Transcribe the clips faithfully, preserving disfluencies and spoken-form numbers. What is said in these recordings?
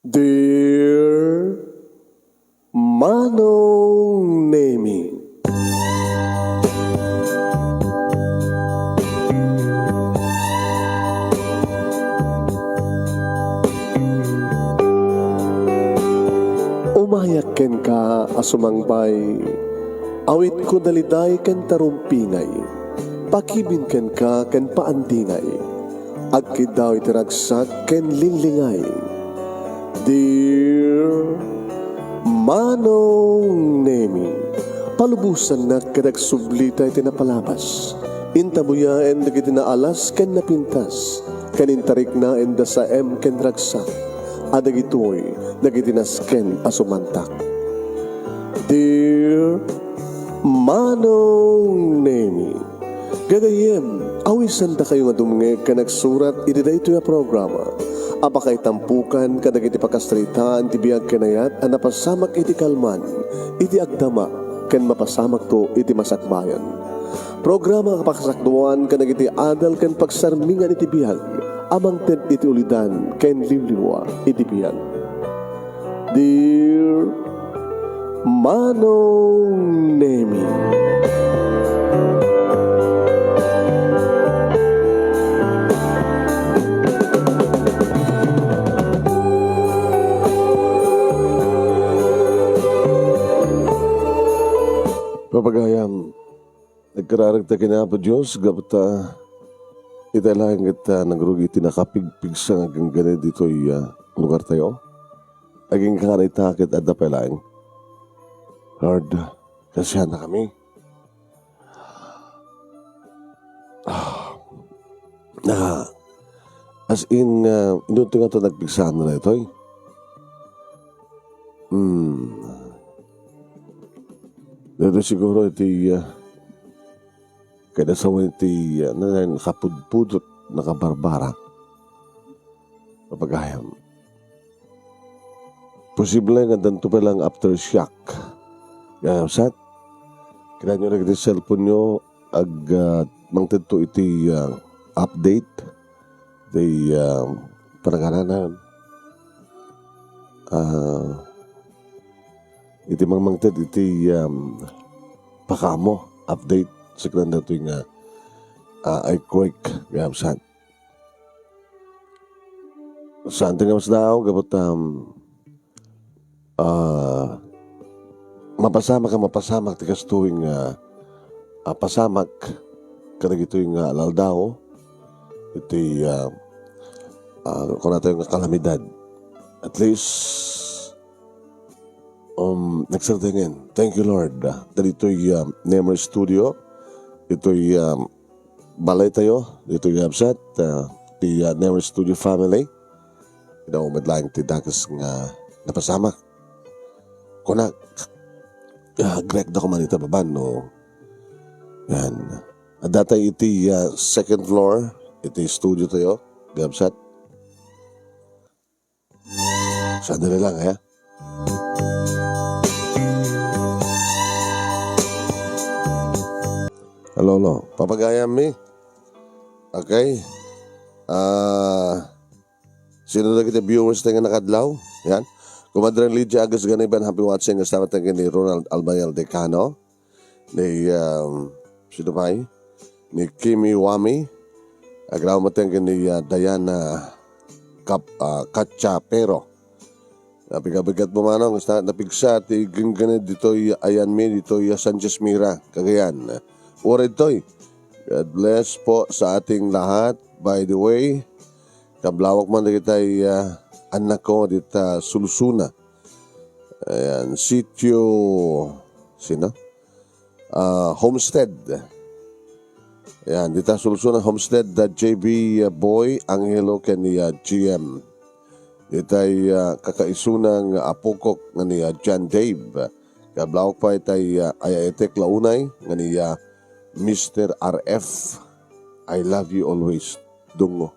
Dear Manong Nemi. Umayak kenka a sumangbay, awitko daliday ken tarumpingay, pakibin kenka ken paandingay, agkiddaw iti ragsak ken linglingay. Dear Manong Nemi, palubosannak ket agsublita iti napalabas. Intabuyaen dagiti naalas ken napintas, ken intariknaenda saem ken ragsak, a dagitoy dagiti nasken a sumantak. Dear Manong Nemi, gagayyem, awisandakayo nga dumngeg ken agsurat iti daytoy a programa a pakaitampukan kadagiti pakasaritaan ti biag ken ayat a napasamak iti kalman, iti agdama, ken mapasamakto iti masakbayan. Programa a pakasakduan kadagiti adal ken pagsarmingan iti biag a mangted iti ulidan ken liwliwa iti biag. Dear Manong Nemi. Papagayam, nagkararag ta ken Apo Dios, gapu ta itay laeng ket, ah, nagrugi iti nakapigpigsa nga gangganid ditoy, ah, lugartayo. Agingga ita ket adda pay laeng. Lord, kasianakami. Ah, ah, as in, ah, inunting ato nagpigsaan na itoy. Hmm. Dito siguro iti, ah, kadasawan iti, ah, na, nakapudpudot, nakabarbara. Papagayam. Posible nga addanto pay lang aftershock. Kaya sat, kailangan nyo lang iti cellphone nyo, ag, ah, mangtedto iti, ah, update, iti, ah, panagananan. Ah, iti mangmangted iti, um, pakamo, update, saknana datoy nga, ah, earthquake, kaya sat. Saan ti nga mas daaw, gapu ta, um, ah, mapasamak a mapasamak ti kastoy nga, ah, pasamak kadagitoy nga aldaw iti, ah, ah, kunatayo nga kalamidad. At least, um, nagsertengen. Thank you, Lord. Ah, ditoy, ah, Nemer Studio, itoy, ah, balay tayo, ditoy, ah, website, ah, ti, ah, Nemer Studio family. Ida umed laeng ti dakes nga napasamak. Kunak, ah, agrekda koma ita babaen, no? Yan. Adda tay iti, ah, second floor, iti studio tayo, gabsat. Sandali lang, ha? Hello, hello. Papagayam mi. Okay. Ah, sino dagiti viewers tayo nga nakadlaw? Yan. Kumadre Lydia Agus Ganiban, happy watching. Kasama tayo ni Ronald Albayal Decano. Ni, um, sino pay? Ni Kimi Wami. Agraw mo tayo ni, uh, Diana Cap-, uh, Katya Pero. Napigabigat mo manong, basta napigsa ti gingganid ditoy ayan mi, ditoy, uh, Sanchez Mira, Cagayan. Uray ditoy. God bless po sa ating lahat. By the way, kablawak man dagitay, ah, anak ko dita Sulsuna. Ayan, sitio, sino? Ah, Homestead. Ayan, dita Sulsuna Homestead, da J B, ah, Boy, Angelo, ken ni, ah, G M. Itay, ah, kakaisuna nga apokok nga ni, ah, John Dave. Kablawak pay itay, ah, aya itek launay nga ni, ah, Mister R F. I love you always. Dungo.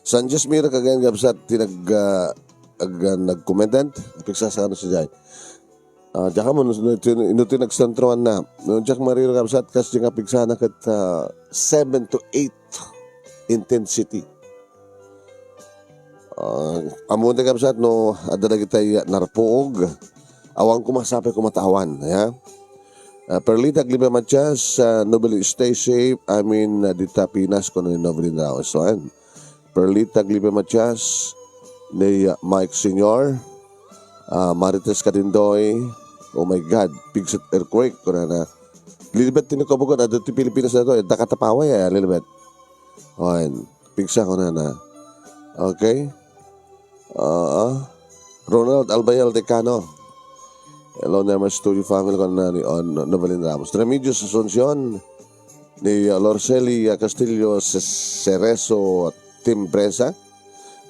Sanchez Mira, Cagayan, gabsat ti nag, ah, ag-, ah, nag-commentant. Napigsasakano sadiay. Ah, diak ammo no, no, no, no, ti nagsentroanna. No, diak mariro gabsat, kas di nga pigsana ket, ah, seven to eight intensity. Ah, ammo ti kabsat no adda dagiti narpuog. Awan koma sapay koma ta awan, ya. Ah, Perlita Aglipe Matias, ah, Nobel, stay safe. I mean, ah, dita Pinas, kuno ni Novelin Ramos. So, ayan. Perlita Aglipe Matias, ni, ah, Mike Senior, ah, Marites Katindoy. Oh my God, pigsa ti earthquake, kunana. Lilibet ti nagkabugot, adda ti Pilipinas na to, eh, dakatapaway, eh, lilibet. Ayan. Pigsa, kunana. Okay? Ah, Ronald Albayal Decano. Hello, Nemer Studio family, kunana ni, oh, no, Novelin Ramos. Remedios Asuncion, ni, uh, Lorceli, uh, Castillo, Ce-, Cerezo, Team Prensa.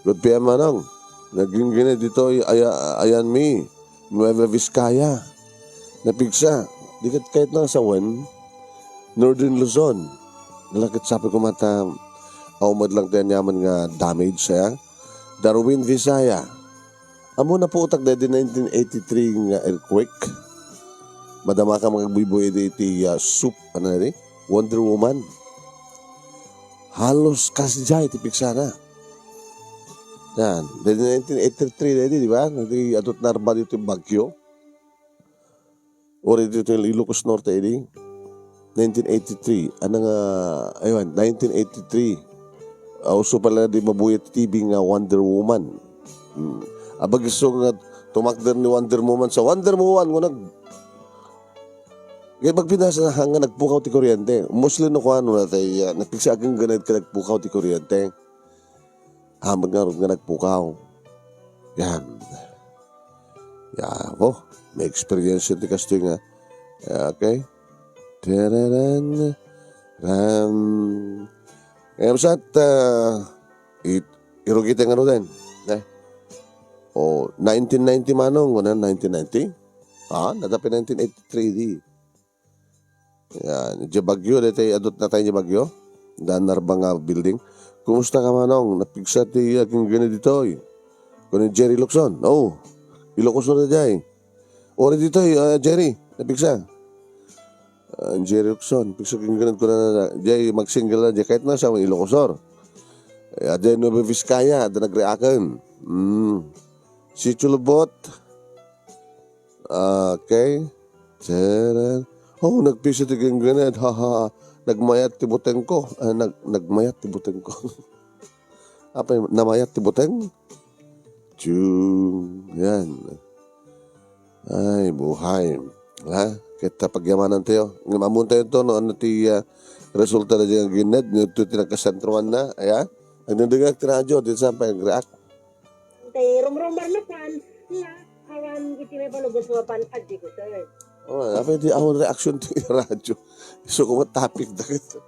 Good P M, Manong. Nagingginid ditoy, aya-, ayan mi, Nueva Vizcaya. Napigsa. Di ket kayat na sa wen, Northern Luzon. Nalakit sapay koma ta, aw, met lang ti aniaman nga damage, ya. Darwin, Visaya. Ammo naputak daydi nineteen eighty-three nga earthquake. Madama ka makagbuybuy iti, iti, ah, soup, ano na di? Wonder Woman. Halos kasdiay ti pigsana. Yan. Daydi nineteen eighty-three daydi, di ba? Nagdi adut narba dito yung bagyo. Uri dito yung Ilocos Norte, edi. Nineteen eighty-three. Ano nga, ayun, nineteen eighty-three. Ah, uso pala di mabuya ti T V nga Wonder Woman. Hmm. Abag iso nga tumakder ni Wonder Woman sa Wonder Woman, ngunag. Kaya pagpinasa na nga nagpukaw ti kuryente. Mostly no kuano na tayo, ah, nagpigsa aging ganad ka nagpukaw ti kuryente. Amin nga rod nga nagpukaw. Yan. Ya, oh, may experience ti kastoy nga. Okay. Tararan. Ram. Ngayon sa, ah, it-, irugite nga rod, eh. O, nineteen ninety, Manong, o na, nineteen ninety? Ah, nadapi nineteen eighty-three di. Yan, diay bagyo, daytay adut na tayo diay bagyo. Daan narba nga building. Kumusta ka, Manong? Napigsa ti agingganad ditoy. Kuno ni Jerry Locson. Oh, Ilocos Norte diay. Uri ditoy, ah, Jerry, napigsa. Ah, Jerry Locson, pigsa agingganad ko na, na, diay magsinggil na, diay kahit na sa Ilocos Sur. Eh, diay Nueva Vizcaya, da nagreaken. Hmm. Sitio Lubot. Okay. Tara. Oh, nagpigsa ti gingganad. Ha, ha, ha. Nagmayat ti buteng ko. Ah, nag-, nagmayat ti buteng ko. Apay, namayat ti buteng? Tiyung. Yan. Ay, buhay. Ha? Ket ta pagyamanan tayo. Ngem ammo tayo to, no, ano ti, ah, resulta na diay nga gingganad, no, ito ti nagkasentroan na, aya? Nagdengdengngeg ti radyo, di sa pag-react. Tay rumrumar na pan, nga, awan iti may palugus mo pan, adi ko, sir. Oh, apay di awan reaction ti radyo. So, kung topic, dakit.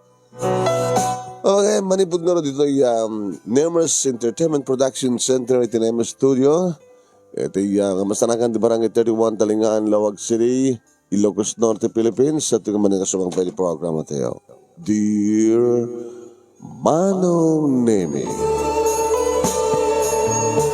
Okay, manipud nga ro ditoy, um, Nemers Entertainment Production Center iti Nemers Studio. Iti, uh, nga masanakan ti Barangay thirty-one, Talingaan, Laoag City, Ilocos Norte, Philippines. Sa ito nga manikasumang pwede programa tayo. Dear Manong Nemi.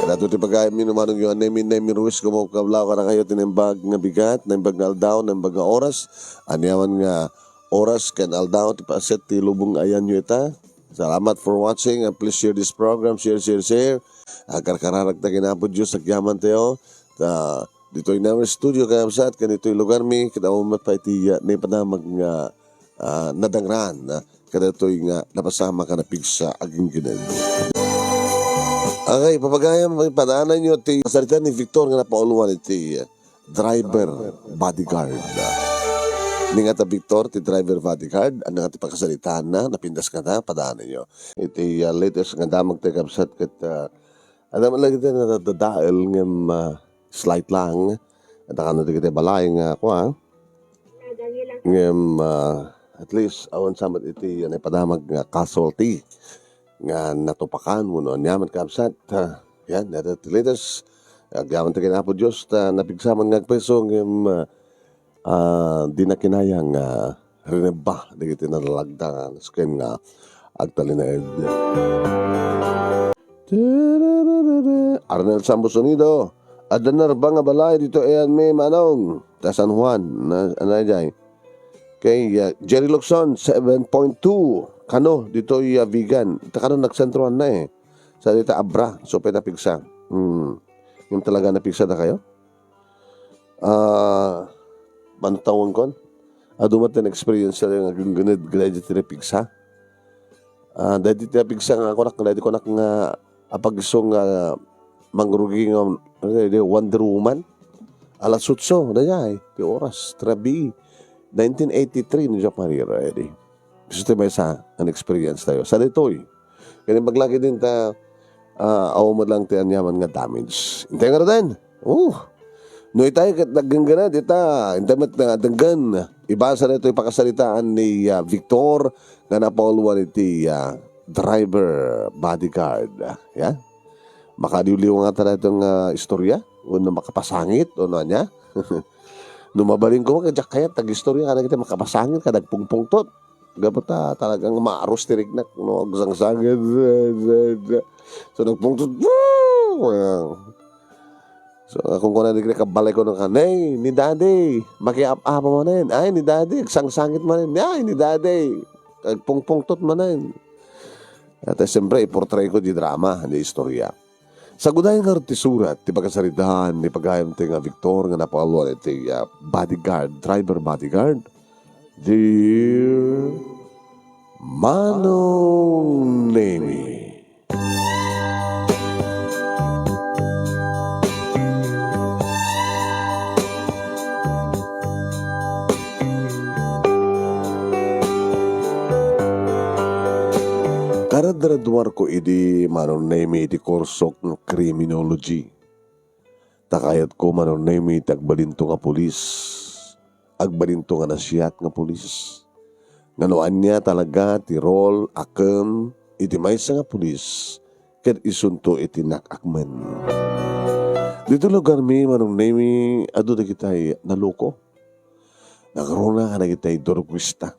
Kadagiti pagayam ni Manong Yohan Nemi, Nemi Ruiz, gumaw kablaw, kada kayo, tinembag nga bigat, nembag nga aldaw, nembag nga oras, aniaman nga oras ken aldaw ti paset ti lubong nga ayanyo ita. Salamat for watching and please share this program. Share, share, share. Agkarkararag ta ken Apo Dios, agyaman tayo. Ta, ditoy Nemer Studio, kayamsat, ken ditoy lugar mi, ket awan met pay ti, ah, naipadamag nga, ah, nadangraan, ah, kadatoy nga napasamak a napigsa agingganad. Okay, papagayam, padaananyo ti sarita ni Victor nga napauluan iti, ah, driver bodyguard. Ni nga ta Victor, ti driver bodyguard, ano nga ti pakasaritaan na, napintas nga ta, padaananyo. Iti, ah, latest nga damag tayo, kabsat, ket, ah, ano man lagi tayo nadadael ngem, ah, slight lang. At akano di kita balay nga, kuha. Ngem, ah, at least, awan sa met iti, ah, naipadamag nga casualty nga natupakan wenno aniaman, kabsat. Ah, yan, that, that latest. Agyaman ti ken Apo Dios, ta napigsa man nga agpayso, ngem, ah, ah, di na kinayang, ah, rinebba dagiti nalagda, nasken nga agtalinaed. Arnel Sambo Sonido, adda narba nga balay dito ayan mi, Manong, ta San Juan, na, ano, jay? Kay, ah, Jerry Locson, seven point two. Kano, ditoy, ah, Vigan. Ta kano nagsentroan na, eh. Sa dita abra, so pay napigsa. Hmm. Yung talaga napigsa na kayo? Ah, mantawankon. Adu met ti experience nga gungguned, gayam ti napigsa. Ah, daydi ti napigsa nga kunak, daydi kunak nga apagso nga mangrugi nga, ano, di, Wonder Woman. Alas otso, dayay, ti oras, trabi. Nineteen eighty-three, no, Japan, ready. Gusto tayo may sa, an experience tayo. Sa ditoy, kaya maglagi din ta, ah, awan mo lang ti anyaman nga damage. Intay nga rin. Oh, no, itay ket naggangganad, ita, intay met nga denggan. Ibasa na ito'y pakasaritaan ni, ah, Victor nga napauluan iti, ah, driver bodyguard. Ya? Makaliwliwa nga tayo itong, ah, istorya? O na makapasangit? O na niya? No mabalin ko, kaya kayat, tag-istorya ka na kita, makapasangit ka, nagpungpungtot. Gapu ta talagang maarus ti riknak, no? Agsangsangit. So, nagpungtot. So, kung kuna di ka balay ko nung kanay, ni daddy, makiap-apa manen. Ay, ni daddy, agsangsangit manen. Ay, ni daddy, agpungpungtot manen. At, eh, siyempre, iportray ko di drama, di istorya. Sa gudayan nga ti surat, ti pagkasaritaan, ni pagayam ti nga Victor, nga napauluan iti, ah, bodyguard, driver bodyguard. Dear Manong Nemi. Karadradwarko idi Manong Nemi iti kursok nga criminology. Ta kayatko Manong Nemi ti agbalinto nga pulis. Agbalinto nga nasiat nga pulis. Nga no ania talaga ti role a ken iti maysa nga pulis ket isunto iti nak-akmen. Dito lugarmi, Manong Nemi, adu dagitay naloko. Nangruna kadagitay durguista.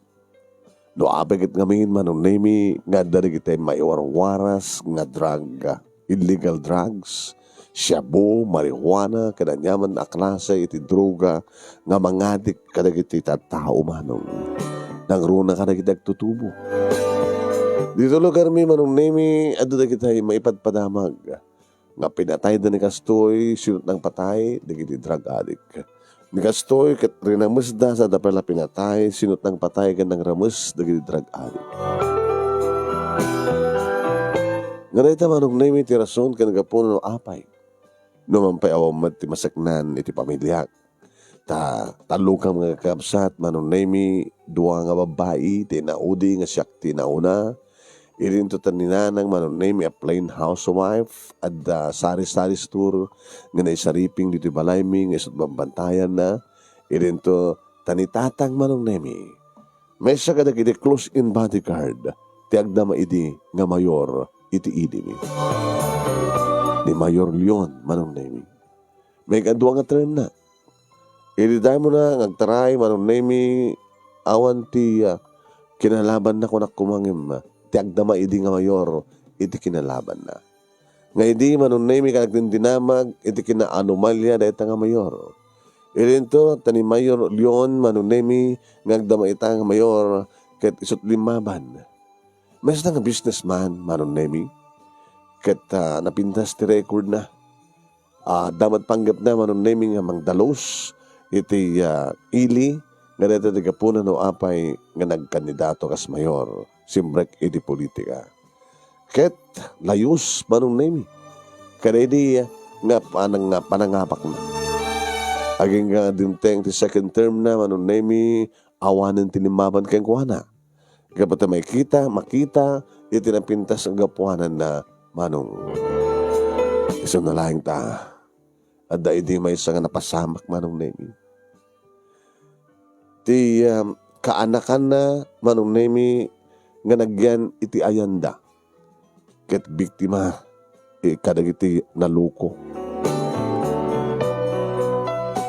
No apay ket ngamin, Manong Nemi, nga adda dagitay maiwarwaras nga drug, illegal drugs, shabu, marijuana, ken aniaman a klase iti droga nga mangadik kadagiti tattao, Manong. Nangruna kadagiti agtutubo. Dito lugarmi, Manong Nemi, adda dagitay maipadpadamag nga pinatayda ni kastoy, sino't nangpatay, dagiti drug addict. Ni kastoy, ket rinamesda, sa adda pay la pinatay, sino't nangpatay, ken nangrames, dagiti drug addict. Nga dayta Manong Nemi ti rason ken gapuna no apay. No man pay awan met ti maseknan iti pamiliak. Ta, tallo ka mga kakabsat, Manong Nemi, dua nga babbai, ti naudi nga siak ti nauna. Idinto ta ni nanang Manong Nemi a plain housewife, adda sari-sari store nga naisariping ditoy balaymi nga isut' bambantayanna. Idinto ta ni tatang Manong Nemi. Maysa kadagiti close in bodyguard ti agdama idi nga mayor iti ilimi. Ni Mayor Leon Manong Nemi. May kadua nga term na. Idi daymo na nga agtaray, Manong Nemi, awan ti, ah, kinalabanna, kunak koma ngem, ah, ti agdama idi nga mayor iti kinalabanna. Nga idi, Manong Nemi, ka nagdindinamag iti kinaanomalia dayta nga mayor. Idinto, ta ni Mayor Leon, Manong Nemi, nga agdama ita nga mayor, ket isut' limmaban. Maysa nga businessman, Manong Nemi, ket, ah, napintas ti record na. Ah, adda met panggepna, Manong Nemi, nga mangdalus iti, ah, ili nga dayta ti gapuna no apay nga nagkandidato kas mayor, simrek iti politika. Ket layus, Manong Nemi, kadaydi nga panang-, panangapakna. Agingga dimteng ti second term na, Manong Nemi, awanen ti limmaban kenkuana. Gapu ta makita, makita iti napintas nga gapuanan na, Manong. Isu na laeng ta, adda idi maysa nga napasamak, Manong Nemi. Ti, um, kaanakanna, Manong Nemi, nga nagyan iti ayanda. Ket biktima, eh, kadagiti naloko.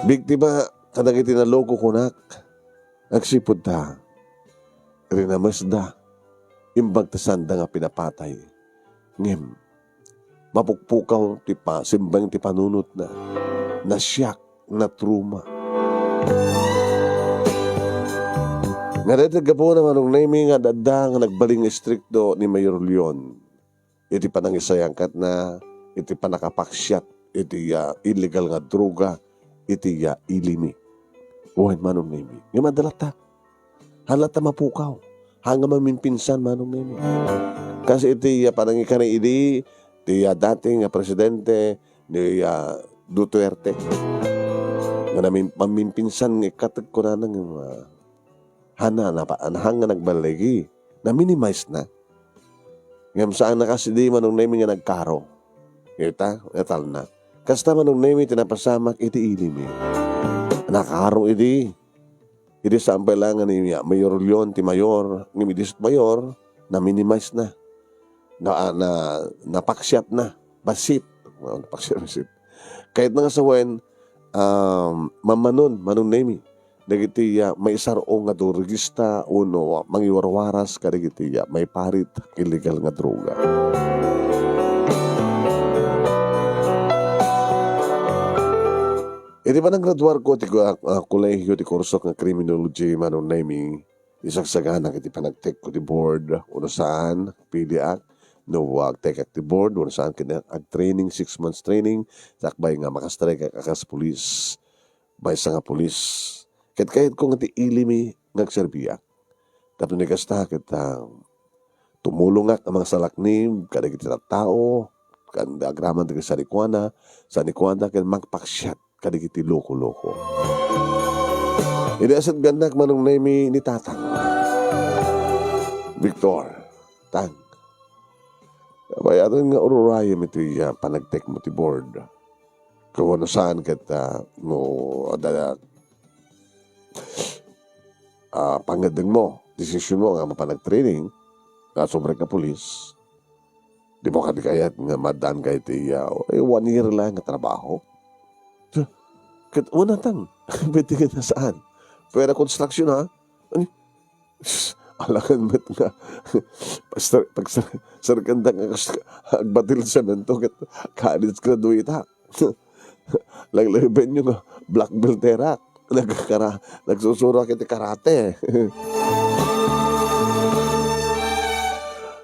Biktima kadagiti naloko, kunak. Agsipud ta, rinamesda, imbag ta sanda nga pinapatay. Ngem, mapukpukaw ti pa-, simbeng ti panunotna. Nasiak, natruma. Nga dayta gapuna, Manong Nemi, nga adda nga nagbalin nga istrikto ni Mayor Leon. iti panangisayangkatna iti pannakapaksiat iti, ah, illegal nga droga iti, ah, ilimi. Wen, Manong Nemi. Ngem adda latta. Haan latta mapukaw. Haan nga mamimpinsan, Manong Nemi. Kas iti, ah, panangikari idi ti, ah, dati nga presidente ni, ah, Duterte. Nga namin-, mamimpinsan nga ikkatek kunana nga, ah, Haan na, napa-, haan nga nagballigi. Na-minimize na. Ngem saan na kas idi Manong Nemi nga nagkaro. Kita? Etal na. Kasta Manong Nemi ti napasamak iti ilimi. Nakaro idi. Idi saan pay laeng nga ni Mayor Leon ti mayor, ngem idi mayor, na-minimize na. Na, na, napaksiat na. Bassit. Oh, napaksiat, bassit. Kayatna nga sawen, um, mammanon, Manong Nemi, dagiti, ah, maisar-o nga durigista wenno mangiwarwaras kadagiti, ah, maiparit illegal nga droga. Iti pananggraduarko ti, ah, ah, kolehiyo ti kurso nga criminology, Manong Nemi, isagsaganak iti panagtekko ti board, uno saan, piliak, no agtekak ti board, uno saan ket agtraining, six months training, sakbay nga makastrike a kas pulis, maysa nga pulis. Ket kayatko nga ti ilimi nga agserbiak. Tapno ni kasta ket, ah, tumulongak a mangsalaknib kadagiti tattao, ken agraman dagiti sanikuana, sanikuana ken mangpaksiat kadagiti loko-loko. Idi asagananak, Manong Nemi, ni Tatang Victor, Tang, kabayaten nga ururayem iti, ah, panagtekmo ti board. Ket no saan ket, ah, no adda, ah, pangngeddengmo, desisionmo nga mapan agtraining, nga subrek nga pulis, dimo kadi kayat nga maaddaanka iti, ah, eh, one year lang nga trabaho? Ket, wen, Tang, pwede ket saan. Pero construction, ha? Ay, alangan met nga, pastor, pagsar-, sarkanda nga kas-, agbatil semento ket college graduate, ha? Laglagipyo nga black belt erak. Nagkara-, nagsusurak iti karate.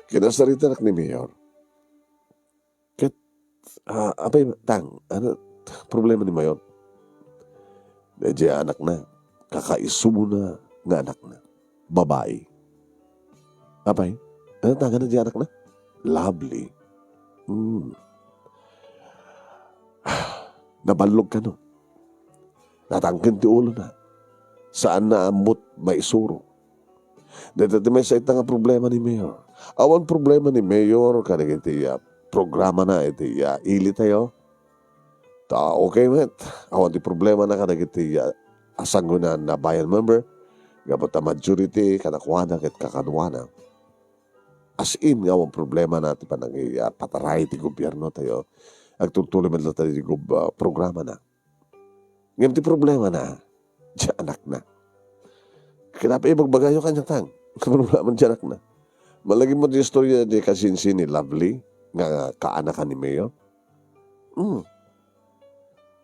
Kinasaritanak ni Mayor. Ket, ah, apay, Tang, ano problema ni Mayor? Daydiay anakna, kakaisuna nga anakna, babai. Apay, ano tagan daydiay anakna? Lovely. Hmm. Naballog kano. Natangken ti ulona. Saanna a ammot maisuro. Dayta ti maysa ita nga problema ni Mayor. Awan problema ni Mayor kadagiti, ah, programana iti, ah, ili tayo. Ta okay met. Awan ti problemana kadagiti, ah, a sangoanan a bayan member. Gapu ta majority kadakuada ket kakaduana. As in, nga awan problemana ti panagi-, ah, pataray ti gobierno tayo. Agtultuloy met latta ti gob-, ah, programana. Ngem ti problemana, diay anakna. Kinapay ibagbagayo kaniak, Tang. Problema diay anakna. Malagipmo ti istorya diay kasinsin ni Lovely nga kaanakan ni Mayor. Hmm.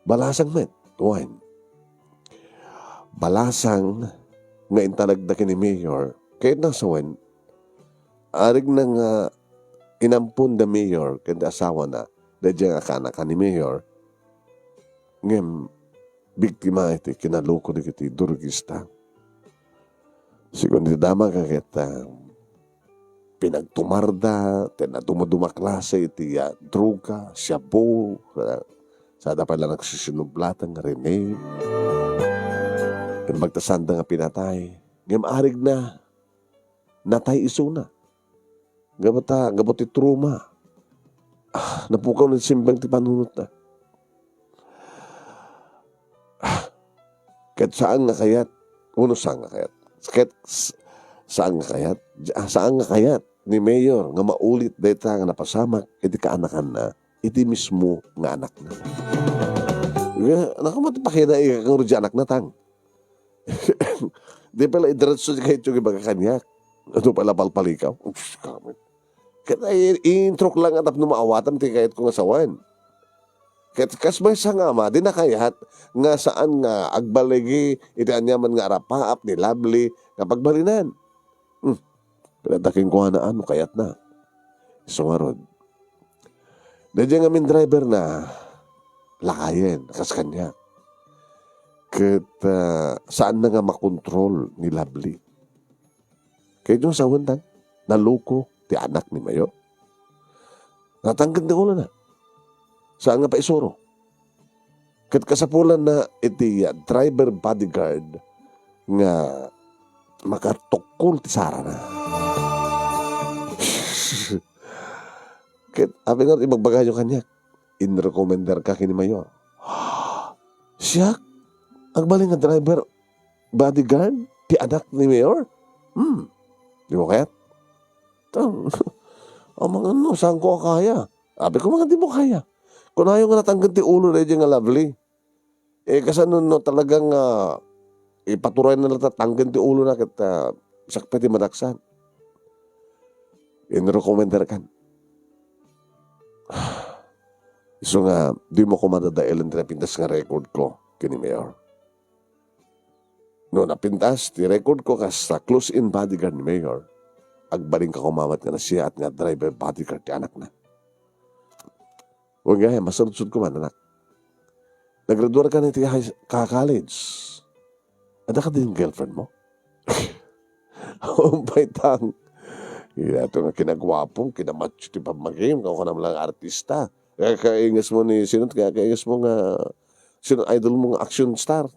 Balasang met, wen. Balasang nga intalagda ken ni Mayor, kayatna sawen, arigna nga inampon da Mayor ken ti asawana, daydiay nga kaanakan ni Mayor, ngem biktima iti kinaloko dagiti durigista. Sigun ti damag ket, ah, pinagtumarda ti naduma-duma klase iti, ah, droga, shabu, ah, sada pay la nagsisinublatang nga Rene. Ket magtasanda nga pinatay. Ngem arigna, natay isuna. Gapu ta, gapu ti trauma. Ah, napukaw na simbang ti panunotna. Ah, ket saan nga kayat, uno saan nga kayat. Ket s-, saan nga kayat, ah, saan nga kayat ni Mayor nga maulit dayta nga napasamak iti kaanakanna, iti mismo nga anakna. Nga, naku, mati pakinaig nga rudi anakna, Tang. Di pala idiretso ti kayatyo nga ibaga kaniak. Ano pala palpalikaw? Ups, kamit. Ket ay, introk lang nga tapno maawatam ti kayatko nga sawen. Ket kas maysa nga ama, di nakayat nga saan nga agbaligi iti aniaman nga arapaap ni Lovely nga pagbalinan. Hmm. Pinadda kenkuana no kayatna. Isu ngarud, Daydiay ngamin driver na, lakayen, kas kaniak. Ket, ah, saanna nga makontrol ni Lovely. Kay diyo sawen, tan, naloko ti anak ni Mayor. Natangken ti ulona. Saan nga paisuro. Ket kasapulanna iti, ah, driver bodyguard nga makatukkol ti sarana. Ket apay nga ibagbagayo kaniak, inrekomendarka ken ni Mayor. Siak? Agbalin nga driver bodyguard ti anak ni Mayor? Hmm. Di mo kayat? Tang, amangan no, saan ko kaya? Abi ko, mga di mo kaya. Kunayo nga natangken ti ulo daydiay nga Lovely. Eh, kasano no talagang, ah, ipaturay na lang ta tangken ti ulo na ket, ah, sakbay ti madaksan. Inrekomendar kan. Isu nga, di mo koma dadaelen ti napintas nga record ko ken ni Mayor. No napintas ti record ko kas, ah, close-in bodyguard ni Mayor, agbalinka koma met nga nasiyaat nga driver bodyguard ti anakna. Wen gayam, masaludsod koma, anak. Naggraduar ka na iti high, ka college. Adda kadi girlfriend mo? Umpay tang. Ito nga kinaguapo, kinamacho ti pammagim, kung kanam lang artista. Kaya kaingas mo ni, sino, kaya kaingas mo nga, sino idol mo nga action star?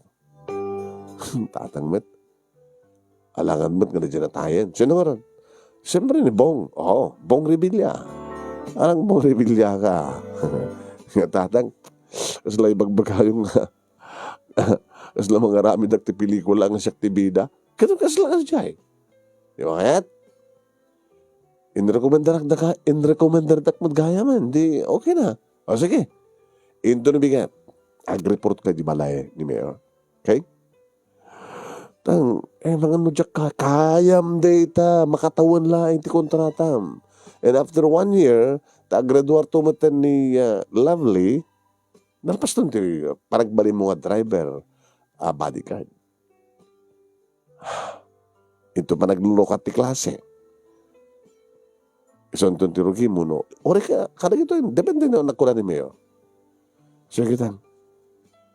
Tatang met. Alangan met nga daydiay natayen. Sino ngaran? Siyempre ni Bong. Oo, Bong Revilla. Alang Bong Revilla ka. Nga tatang, kasla ibagbagayo nga, kasla mangaramidak ti pelikula nga siak ti bida. Ket kasla kasdiay. Di ba kayat? Inrekomendarak da ka, inrekomendardak met gayam, di okay na. O sige. Into no bigat. Agreport ka di balay ni Mayor. Okay? Tang, eh, mga no diak ka, kayam dayta, makatawen laeng ti kontratam. And after one year, ta graduar to met ni, ah, Lovely, nalpas ton ti, ah, panagbalin mo nga driver, ah, bodyguard. Into panaglukat ti klase. Isunton ti rugi mo, no? Ore ka, kadagito, depende no, nagkuna ni Mayor. Sige, tan.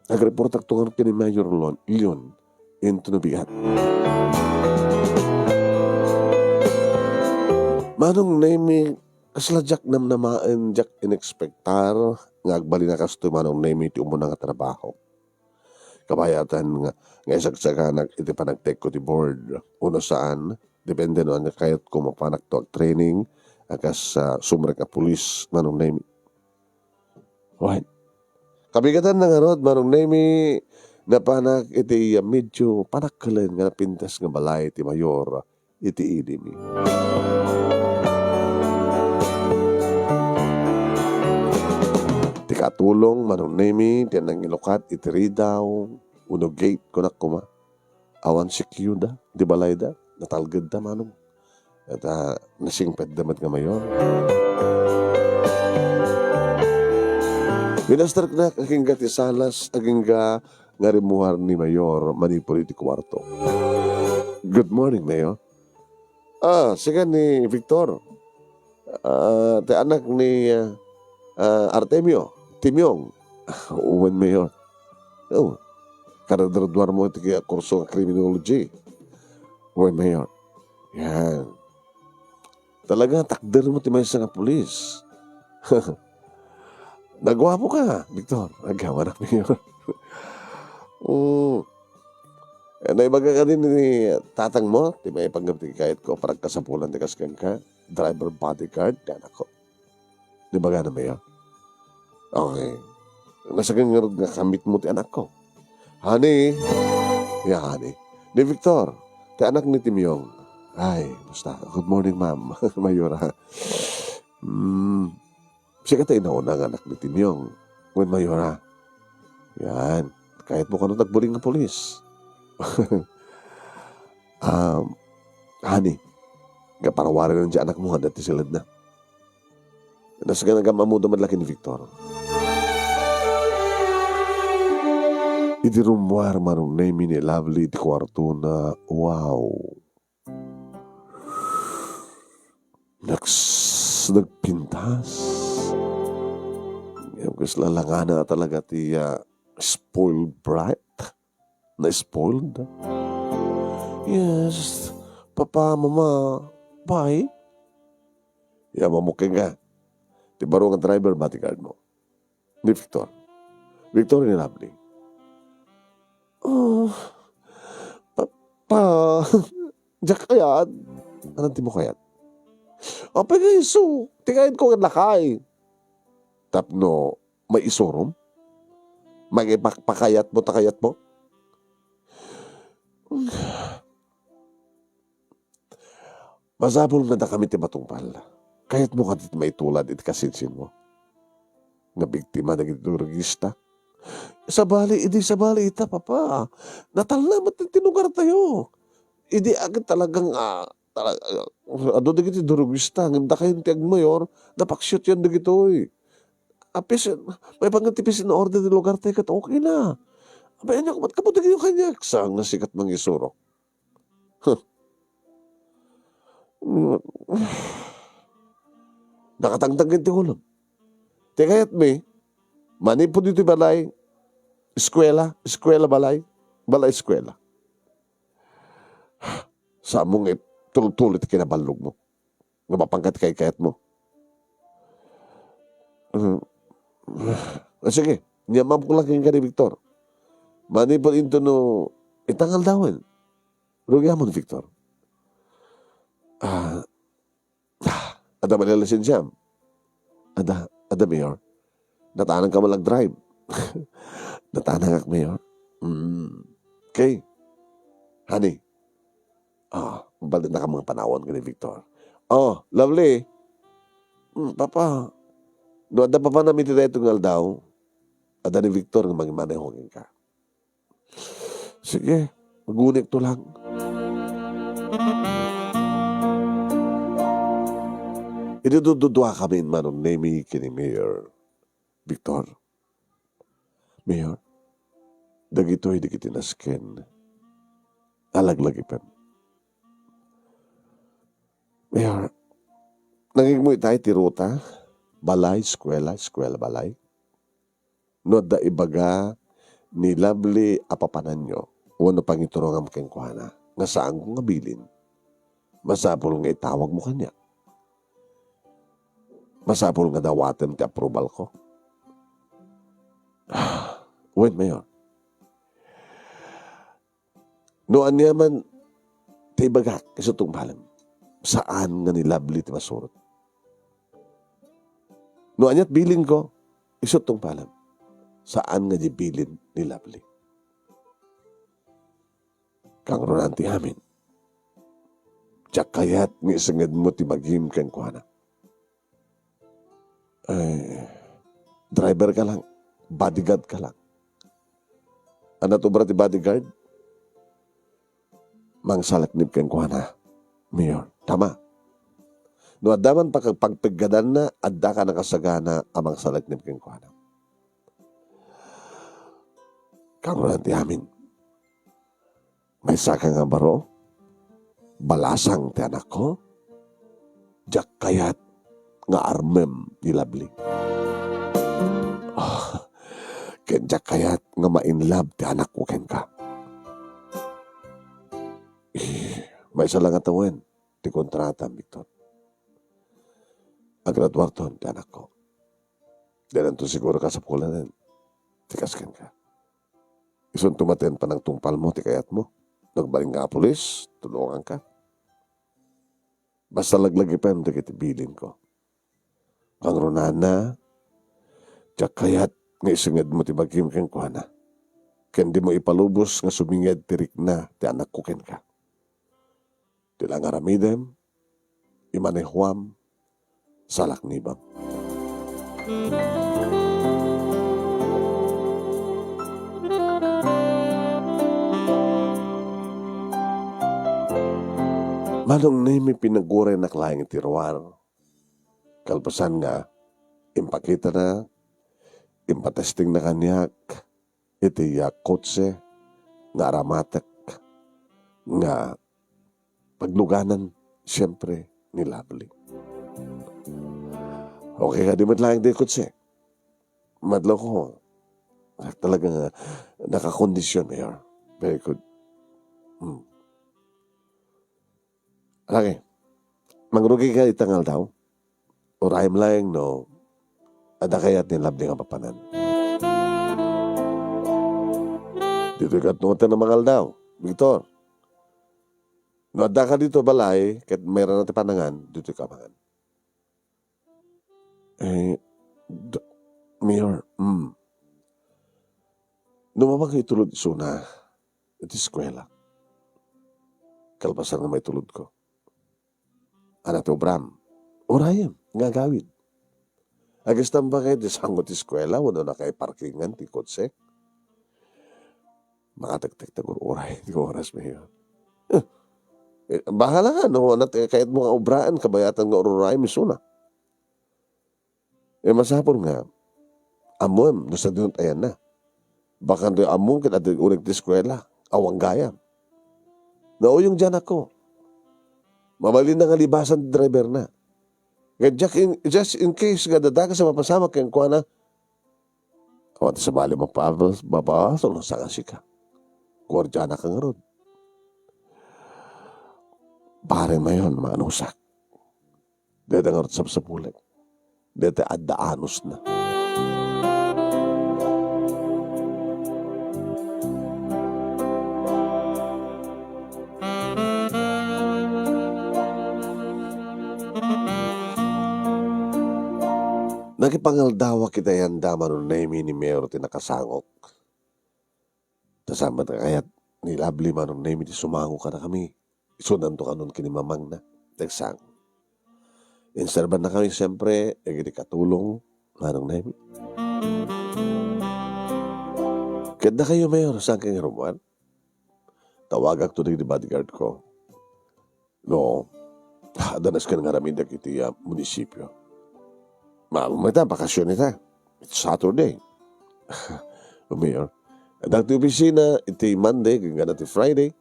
Nagreportak to ken ni Mayor Lon, Leon, into no bigat. Manong Nemi, kasla diak namnamaen, diak inekspektar nga agbalin a kastoy, Manong Nemi, ti umuna nga trabaho. Kabayatan nga, nga isagsaganak iti panagtekko ti board. Uno saan, depende no ania kayatko mapanakto agtraining, a kas, ah, sumrek a pulis, Manong Nemi. Wen. Kabigatanna ngarud, Manong Nemi, napanak iti, ah, medyo panakkelen nga napintas nga balay ti mayor iti ilimi. Ti katulong, Manong Nemi, ti nangilukat iti ridaw, uno gate, kunak koma. Awan secure da, di balayda, natalgedda, Manong. Ita, nasingpetda met nga mayor. Minaster knak, agingga ti salas, agingga nga rimmuar ni Mayor manipud iti kuarto. "Good morning, Mayor." "Ah, sika ni Victor. Ah, ti anak ni, ah, ah, Artemio, Timyong." "Wen, Mayor." "Oh, karadraduar mo iti kurso nga criminology." "Wen, Mayor." "Yan. Talaga, takder mo ti maysa nga pulis." "Naguapo ka, Victor." "Agyaman, Mayor." "Mm. Eh, naibaga kadi ni tatang mo ti maipanggep ti kayatko, parang kasapulan ti kas kenka, driver bodyguard, ti anakko." Di ba gana, Mayor? Okay. Nasagan ngarud nga kamit mo ti anakko. Honey. Yeah, honey. Ni Victor, ti anak ni Timyong. Ay, basta. Good morning, ma'am. Mayor, ha? Hmm. Sika ti inauna nga anak ni Timyong. Wen, Mayor, ha? Yan. Kayat mo kano tagbuling nga pulis. Um, honey, nga parawari na di anak mo, handa ti siledna. Nasaganagan ammoda met la ken ni Victor. Idi rummuar Manong Nemi ni Lovely iti kuartona, wow! Naks-, nagpintas. Yung kasla langana talaga ti, ah, spoiled brat. Na-spoiled. Yes. Papa, mama, bye. Ya, mamuking ka. Ti baro nga driver, bodyguard mo. Ni Victor. Victor ni Lovely. Oh, pa, pa, diak kayat. Anong ti mo kayat? Apay nga isu, ti kayat ko nga lakay. Tapno, may isurom? Magipakpakayat mo, takayat mo? Masapul nga dakami ti matungpal. Kayatmo kadi ti maitulad iti kasinsinmo nga biktima dagiti drogista? Sabali, idi sabali ita, papa. Natalna met ti lugartayo. Idi agid talagang, ah, tala-, ah, adu dagiti drogista, ngem dakayo ti agmayor, napaksiatyan dagitoy. Ah, peace, maipangan ti peace and order ti lugartayo ket okay na. Abay, ania, ket kapudigiyo kaniak, saan nga sika ti mangisurok? Huh. Nakatangtang ti ulom. Ti kayatmi, manipud iti balay, eskuela, eskuela balay, balay eskuela. Saanmo nga itultulo ti kinaballogmo. Nga mapanka ti kaykayatmo. Mm. Ah, sige, inyamamko lang kenka ni Victor. Manipud intono, ita nga aldawen. Rugiamon, Victor. Ah, ah, adda met laeng lisensiam? Adda, adda, Mayor. Natanangka man lang drive? Natanangak, Mayor. Mm. Okay. Honey. Ah, balinak nga mga panawan ken ni Victor. Oh, Lovely. Mm, papa. No adda papanam iti daytoy nga aldaw, adda ni Victor nga mangimaneho kenka. Sige, magunikto lang. Idi dududuakami, Manong Nemy ken ni Mayor Victor. Mayor, dagitoy dagiti nasken a laglagipem. Mayor, nangngegmo itay ti ruta, balay, eskuela, eskuela, balay. No adda ibaga ni Lovely a papananyo wenno pangiturongam kenkuana nga saanko nga bilin, masapul nga itawagmo kaniak. Masapul nga dawatem ti approval ko. Wen, Mayor. No aniaman ti ibagak, isu tungpalem. Saan nga ni Lovely ti masurot. No aniat bilinko, isu tungpalem. Saan nga di bilin ni Lovely. Kangrunaan ti amin. Diak kayat nga isengngedmo ti bagim kenkuana. Ay, driver ka lang, bodyguard ka lang. Ania ti ubra ti bodyguard? Mangsalaknib kenkuana, Mayor. Tama. No adda man pag-, pagpeggadanna, adda ka nakasagana a mangsalaknib kenkuana. Kangrunaan ti amin. Maysa ka nga baro? Balasang ti anakko? Diak kayat nga armem ni Lovely. Ah, ken diak kayat nga ma-in love ti anakko kenka. Eh, maysa la nga tawen ti kontratam, Victor. Agraduarton ti anakko. Dinan to siguro kasapulanen ti kas kenka. Isunto met ti panangtungpalmo ti kayatmo. No agbalin nga pulis, tulonganka. Basta laglagipem dagiti bilinko. Kangrunana, diak kayat nga isengngedmo ti bagim kenkuana. Ken dimo ipalubos nga suminged ti rikna ti anakko kenka. Ti la nga aramidem, imanehuam, salaknibam. Manong Nemy, pinaguraynak laeng iti ruar. Kalpasan nga, impakitana, impatestingna kaniak, iti, ah, kotse nga aramatek nga pagluganan, siempre, ni Lovely. Okay kadi met laeng ti kotse? Madlawko. Talaga nga nakakondisyon, Mayor. Very good. Hmm. Okay. Mangrugika ita nga aldaw? Urayem laeng no adda kayat ni Lovely nga papanan. Ditoy ket no adda mangaldaw, Victor. No addaka ditoy balay, ket mayroon ti panangan, ditoy ka mangan. Eh, d-, Mayor, mm. No mamangka itulod isuna, iti eskuela. Kalpasan nga maitulodko. Ano ti obram? Urayem, nga agawid. Agastam ba kay ti sango ti eskuela, wenno nakaiparkingan ti kotsek? Makatektek ti gur-uray ti oras, Mayor. Eh, eh, bahala ka, no? Ano ti kayat mo nga obraan, kabayatan nga ur-urayem isuna. Eh, masapul nga, ammoem, no sadino ti ayanna. Bakanto ammo ket adda uneg ti eskuela, awan gayam. Nauyong diay anakko. Mabalinna nga libasan ti driverna. Ket just in, just in case nga adda dakes a mapasamak kenkuana, awan ti sabali mapabas-, mapabasol no saan a sika. Guardianaka ngarud. Pare Mayor, maanusak. Dayta ngarud sapsapulek. Dayta adda anusna. Nakipangaldawak iti ayanda, Manong Nemy, ni Mayor ti nakasangok. Ta saan met nga kayat ni Lovely, Manong Nemy, ti sumango kadakami. Isunanto kanon ken ni mamangna. Nagsango. Inserbannakami, siempre, dagiti katulong, Manong Nemy. Ket dakayo, Mayor, saan kayo nga rummuar? Tawagakto dagiti bodyguard ko. No, adda nasken nga aramid dagiti, ah, munisipio. Maammo ita, bakasyon ita. It's Saturday. Mayor, adda ti opisina iti Monday, ken gana ti Friday.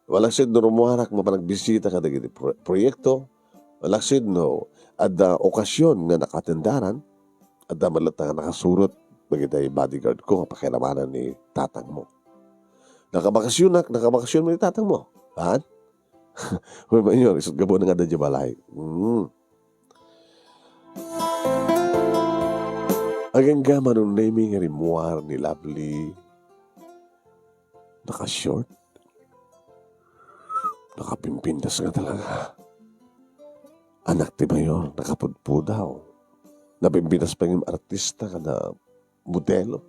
Malaksid no rummuarak mapan agbisita kadagiti pro-, proyekto. Malaksid no adda okasyon nga nakatendaran. Adda met latta nga nakasurot dagiti bodyguard ko nga pakiramanan ni tatangmo. Nakabakasyonak, nakabakasyon met ni tatangmo. Haan? Uy, Mayor, isut' gapuna nga adda diay balay. Mm. Agingga, Manong Nemy, nga rimmuar ni Lovely. Naka-short. Nakapimpintas nga talaga. Anak ti Mayor, nakapudpudaw. Napimpintas pay nga artista kada modelo.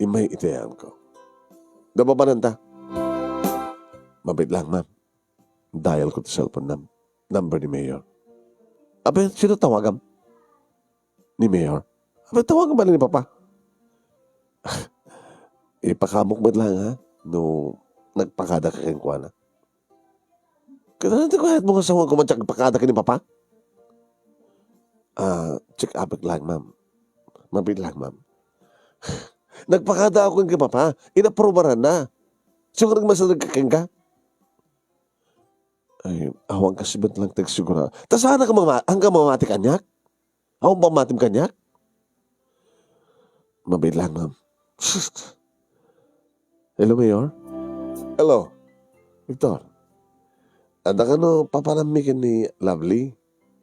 Immay iti ayanko. Napapananta. Mabiit laeng, ma'am. Dial ko ti cellphone num-, number ni Mayor. Apay, sino tawagam? Ni Mayor. Apay, tawagam bala ni Papa. Ipakamok met laeng, ha? No nagpakada ka kenkuana. Ket ano ti kayatmo nga sawen ko man ti agpakada ken ni Papa? Ah, check up laeng, ma'am. Mabiit laeng, ma'am. Nagpakada ako ken ni Papa. Inaprubaranna. Sino nga nagmasideg kenka? Ay, awan kasi met lang ti agsigura. Ta saan ka mama-, ang ka mamati kaniak? Awan pammatim kaniak? Mabiit laeng, ma'am. Hello, Mayor? Hello, Victor. Adda kano papanammi ken ni Lovely?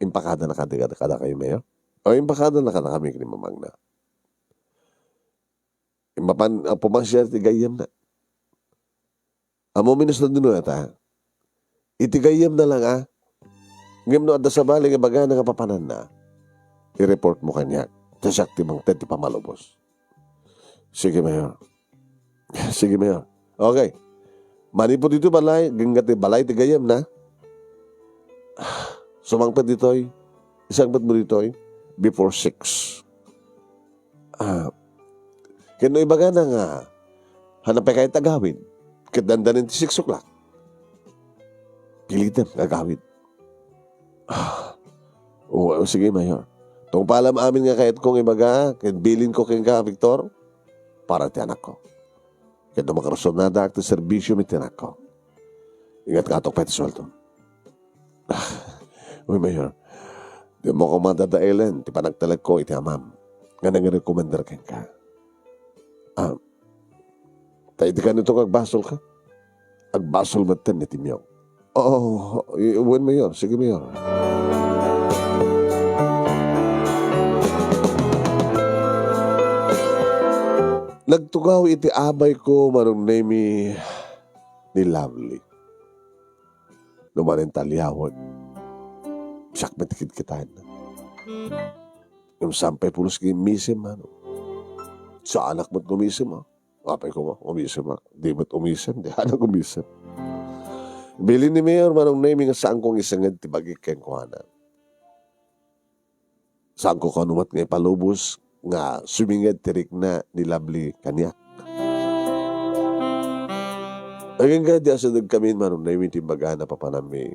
Impakadana kadi, kada, kadakayo, Mayor? O, impakadana kadakami ken ni mamangna. Mapan, ah, pumansiar ti gayyemna. Ammomi no sadino ita? Iti gayyemna lang, a. Ngem no adda sabali nga ibagana nga papananna, i-report mo kaniak. Ta siak ti mangted ti pammalubos. Sige, Mayor. Sige, Mayor. Okay. Manipud ditoy balay, agingga ti balay ti gayyemna. Sumangpet ditoy. Isangpet mo ditoy before six. Ah, ken no ibagana nga, hanapay kayat agawid, ket dandanin ti six o'clock. Pilitem nga agawid. Ah, o, o, sige, Mayor. Tungpalam amin nga kayatko nga ibaga, ket bilinko kenka, Victor, para ti anakko. Ket no makarusonnadak ti serbisio mi ti anakko, ingatngatok pay ti sueldo. Ah, uy, Mayor. Dimo koma dadaelen ti panagtalekko iti amam nga nangirekomendar kenka. Ah, ta idi kanito nga agbasolka, agbasol metten ni Timio. Oo, i-, wen, Mayor. Sige, Mayor. Nagtugaw iti abay ko, Manong Nemi, ni Lovely. No manen ta aliawek, siak met ti kitkitaenna. Ngem saan pay pulos nga immisem, mano. Saanak met nga umisem, ah. Apay ko nga, umisem, ah. Di met umisem, di anak umisem. Bilin ni Mayor Manong Nemi nga saanko nga isenged ti bagik kenkuana. Saanko kano met nga ipalubos nga suminged ti rikna ni Lovely kaniak. Agingga di asideg kami, Manong Nemi, ti imbagana papanami.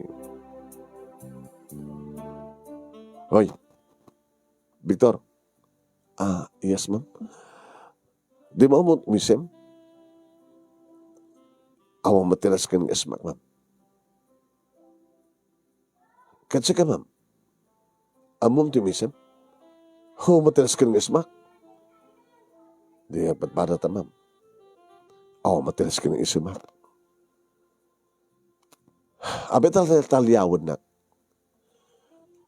Hoy, Victor. Ah, yes, ma'am. Dimo met umisem? Awan met ti nasken nga ismak, ma'am. Ket sika, ma'am? Ammom ti umisem? Awan met ti nasken nga ismak. Di, patpada ta, ma'am. Awan met ti nasken nga ismak. Apay ta, ta, ta aliawennak.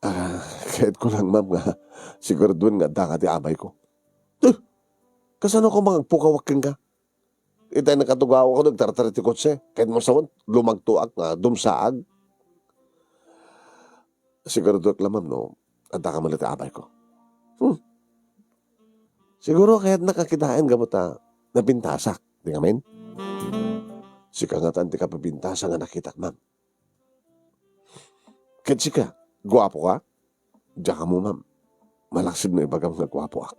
Ah, kayatko lang, ma'am, nga siguraduen nga addaka ti abayko. Huh! Kasano ka mangagpukawak kenka? Itay nakatugawak, nagtartar ti kotse. Kayatmo sawen, lumagtoak nga dumsaag. Siguraduek la, ma'am, no addaka met ti abayko. Hmm. Siguro kayatnaka kitaen gapu ta napintasak, di ngamin? Sika ngatan ti kapipintasa nga nakitak, ma'am. Ket sika, guapo ka? Diak ammo, ma'am. Malaksid no ibagam nga guapoak.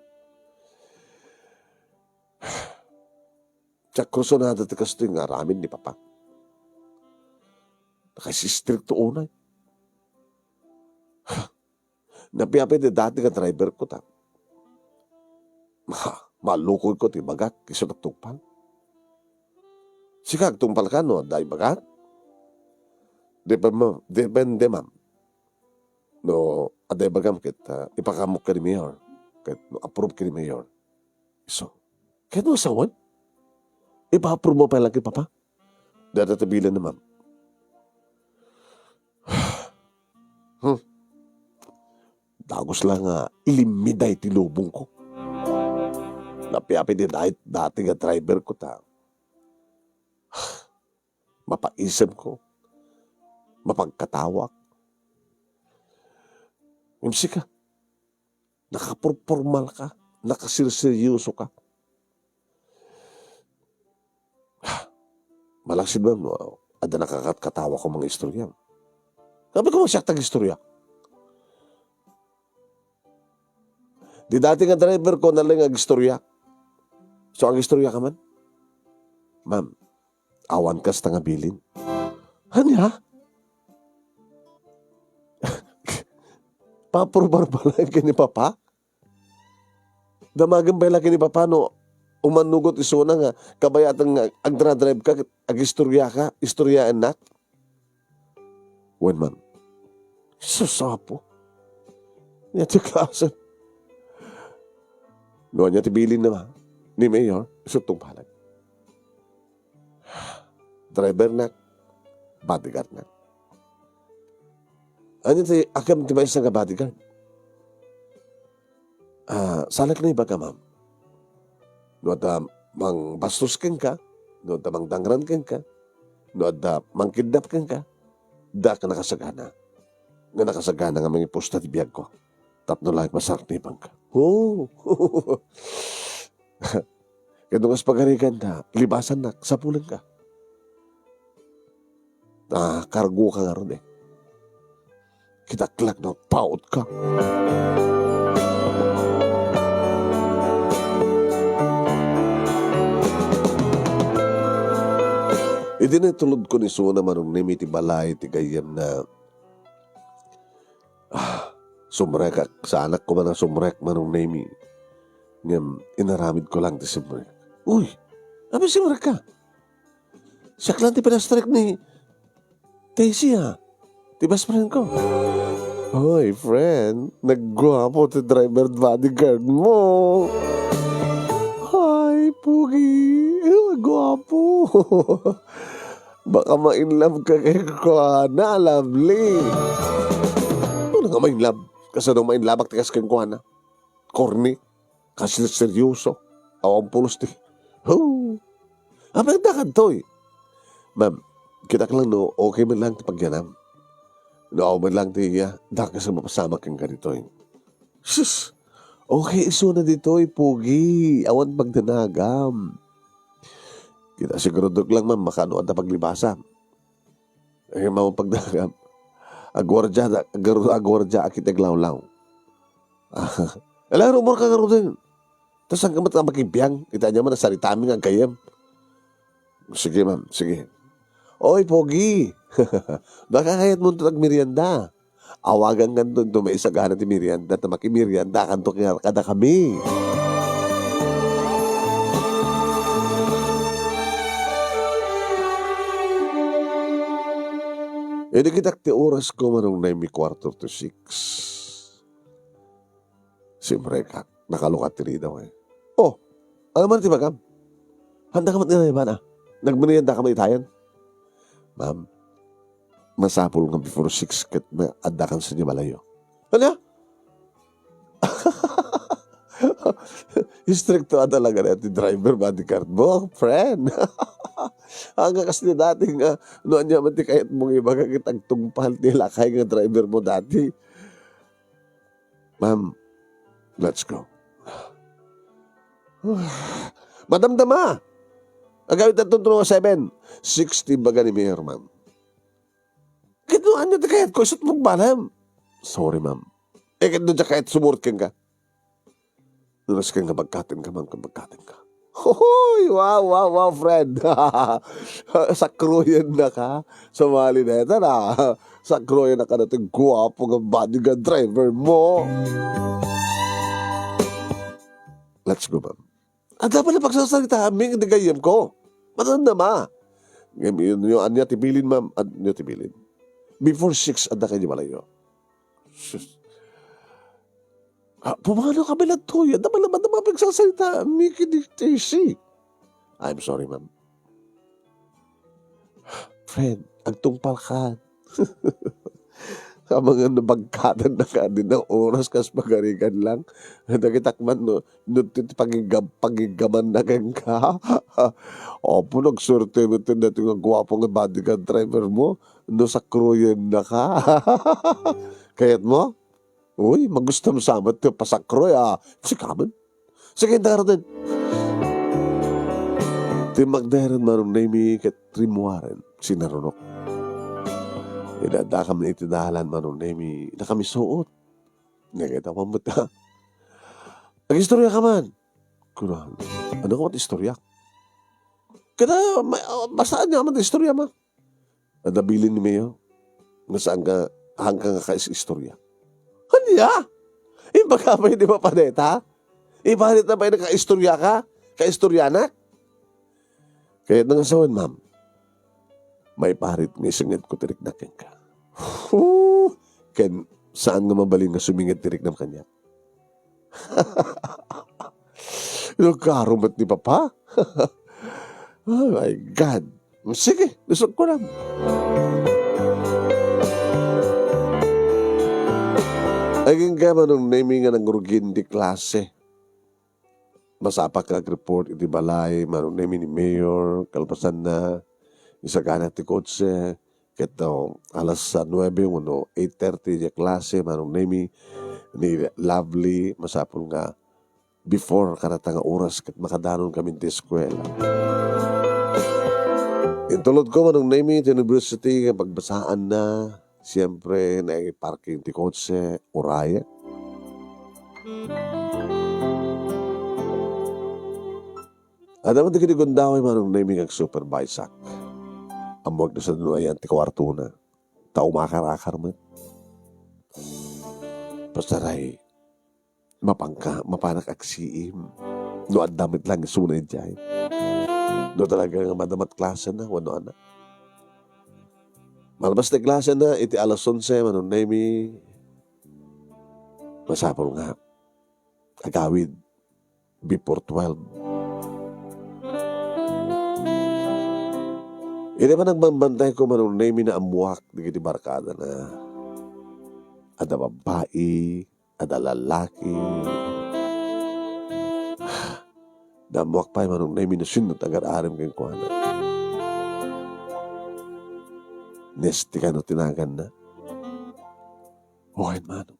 Diak kursunada ti kastoy nga aramid ni Papa. Nakaistrikto unay. Napiapay ti dati nga driver ko ta. Ma-, malukoy ko ti ibagak, isu agtungpal. Sika, agtungpal ka no adda ibagak? Depende, depende, ma'am. No adda ibagam ket, ah, ipakaammo ken ni Mayor. Ket no approve ken ni Mayor. Isu. Ket no sawen? Ipa-approve mo pay la ken ni Papa? Dayta ti bilinna, ma'am. Hmm. Dagus la nga ilimmiday ti lubongko. Napiapay ti dayta dati nga driver ko ta. Mapaisemko. Mapagkataoak. Ngem sika, nakaporpormal ka, nakaserseryoso ka. Malaksid man, no, adda nakakatkatawa ko mga istorya. Sabi ko, "Siak tagistorya." Di dati nga driver ko, nalay nga agistorya. So, agistorya ka man? Ma'am, awan kasta nga bilin. Ania? Paprobar pala ken ni Papa? Damagen pay la ken ni Papa no umanugot isuna nga kabayatan nga agdra-drive ka, agistorya ka, istoryaennak? Wen man. Sus, Apo. Ania ti klase? No ania ti bilin na ni Mayor, isu tungpalek. Drivernak, bodyguardnak. Ania ti, akem ti maysa nga bodyguard? Ah, salak na ibaga, ma'am. No adda mangbastos kenka, no adda mangdangran kenka, no adda mangkidnap kenka, diak nakasagana. Nga nakasagana nga mangipusta ti biagko. Tapno laeng masarnibanka. Oh! Ket no kas pagarigan na, libasannak, sapulenka. Ah, kargo ka ngarud eh. Kita klak na paot ka. Idi natulod ko ni Suna Manong Nemi ti balay ti gayyemna, ah, sumrekak, saanak ko man a sumrek, Manong Nemi. Ngem inaramid ko lang ti sumrek. Uy, apay sumrek ka? Siak lang ti pinastrek ni Tessie, ah, ti best friend ko. Hoy, friend, nagguapo ti driver bodyguard mo. Ay, pugi. Ay, guapo. Baka ma-in love ka kenkuana, Lovely. Ano nga ma-in love? Kasano ma-in love ti kas kenkuana? Corny. Kasi seryoso. Awan pulos ti. Ho! Apay, adda kadtoy. Ma'am, kitak lang no okay man lang ti pagyanam. No awan man lang ti iya, dakes a mapasamak kenka ditoy. Sus! Okay isuna ditoy, pugi. Awan pagdanagam. Kita siguradok lang, ma'am, makano adda paglibasa. Eh, mao pagdagam. Agwardia, agar-, agwardia, akit aglawlaw. Ala, rumor ka ngaruden. Ta saan ka met a makibiang? Ita niya man, nasaritami nga aggayyem. Sige, ma'am. Sige. Oy, Pogi. Baka kayatmo agmerienda. Awagan kanto, no maisagana ti merienda, ta makimerienda kanto kadakami. Idi kitak ti oras ko, Manong Nemy, quarter to six. Simrekak, nakalukat ti ridaw, eh. Oh, ano man ti bagam? Handa ka met nga naiban, ah. Nagmerienda ka met itayen? Ma'am, masapul nga before six ket ma-, adda kan sadiay balayo. Ano? Istrikto a talaga na ti driver bodyguard mo, friend. Ania kas ti dati nga, no ania man ti kayat mong ibaga ket agtungpal ti lakay nga driver mo dati. Ma'am, let's go. Madamdama! Agawid tattun to seven. Six ti baga ni Mayor, ma'am. Ket no ania ti kayatko, isut' mo agbalem. Sorry, ma'am. Eh, ket no diak kayat sumuot kenka. No nasken nga bagkatenka, ma'am, ket bagkatenka. Hoy! Wow, wow, wow, friend! Sakruyennaka. Sumali dayta na. Sakruyennaka daytoy guapo nga bodyguard driver mo. Let's go, ma'am. Adda pay la pagsasaritaami nga di gayyemko. Madamdama. Ngem, no ania ti bilin, ma'am? Ania ti bilin? Before six, adda kay di balayo. Sus. Ah, pumanaw ka bilang toy. Adda pay la, adda pay la pagsasaritaami ken ni Tessie. I'm sorry, ma'am. Friend, agtungpal ka. Amangan no bagkatennaka, adda oras kas pagarigan lang. Dakitak man, no, no, ti, ti pagigam-, pagigamanna kenka. Apo, nagsuerte met daytoy nga guapo nga bodyguard driver mo. No sakruyennaka. Kayat mo? Uy, magustam sa met ti pasakroy, ah. Sikamen. Sige, daraden. Ti magdayren Manong Nemy ket rimmuaren, sinarunok. Idi addakami iti dalan, Manong Nemy, dakami suot. Nagita pa met, ha? Agistorya ka man. Kuna, ano ka man istorya? Kada, ma-, basaan niya man istorya, ma. Adda bilin ni Mayor nga saan ka, haanka nga kais-istorya. Ania? Imbagam pay di mapaneta? Ibalit na pay nakaistorya ka? Kaistoryanak? Kayatna nga sawen, ma'am, maiparit nga isingedko ti riknak kenka. Huh! Ken saan nga mabalin nga suminged ti riknam kaniak? Nagkaro met ni Papa. Oh my God. Sige, lisod ko lang. Agingga, Manong Nemy, nga nangrugin ti klase. Masapak nga agreport iti balay, Manong Nemy, ni Mayor, kalpasanna, isagana ti kotse, ket, oh, alas nuebe wenno eight thirty ti klase, Manong Nemy, ni Lovely, masapul nga before karata nga oras ket makadanon kami ti eskuela. Intulod ko, Manong Nemy, ti university nga pagbasaanna, siempre, naiparking ti kotse, urayek. Adda man dagiti gundaway, Manong Nemy, nga agsupervisak. Ammoak no sadino ayan ti kuartona. Ta umakarakar met. Pasaray, mapanka, mapanak agsiim. No adda met lang isuna idiay. No talaga nga madama ti klasena, wenno ania. Malpas ti klasena, iti alas onse, Manong Nemy, Masapul nga agawid before twelve. Idi man nagbambantayko, Manong Nemi, naammoak dagiti barkadana. Adda babbai, adda lalaki. Naammoak pay, Manong Nemi, no sino ti agar-arem kenkuana. Nesty kano ti naganna? Wen, Manong.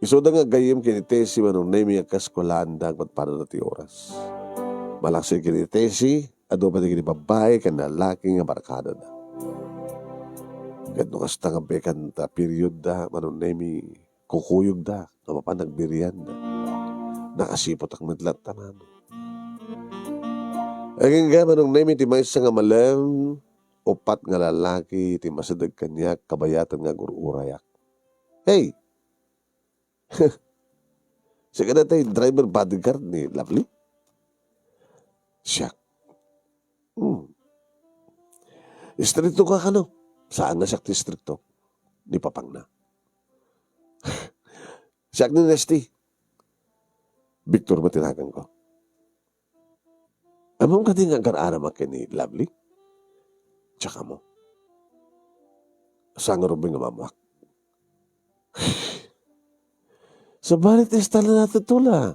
Isuda nga gayyem ken ni Tessie, Manong Nemi, nga kas kualaanda agpadpadana ti oras. Malaksid ken ni Tessie, adu pay dagiti babbai ken lalaki nga barkadada. Ket no kasta nga bekan ta period da, Manong Nemi, kukuyogda nga mapan agbirbiranda. Nakasiputak met latta, Manong. Agingga, Manong Nemi, ti maysa nga malem, uppat nga lalaki ti masideg kaniak kabayatan nga agur-urayak. Hey! Sika daytoy driver bodyguard ni Lovely? Siak. Hmm. Istrikto ka kano? Saan nga siak ti istrikto? Ni papangna. Siak ni Nesty. Victor met ti naganko. Ammom kadi nga agar-aramak ken ni Lovely? Tsaka mo. Saan nga rumbeng nga maammoak? Sabali ti style na ti tula.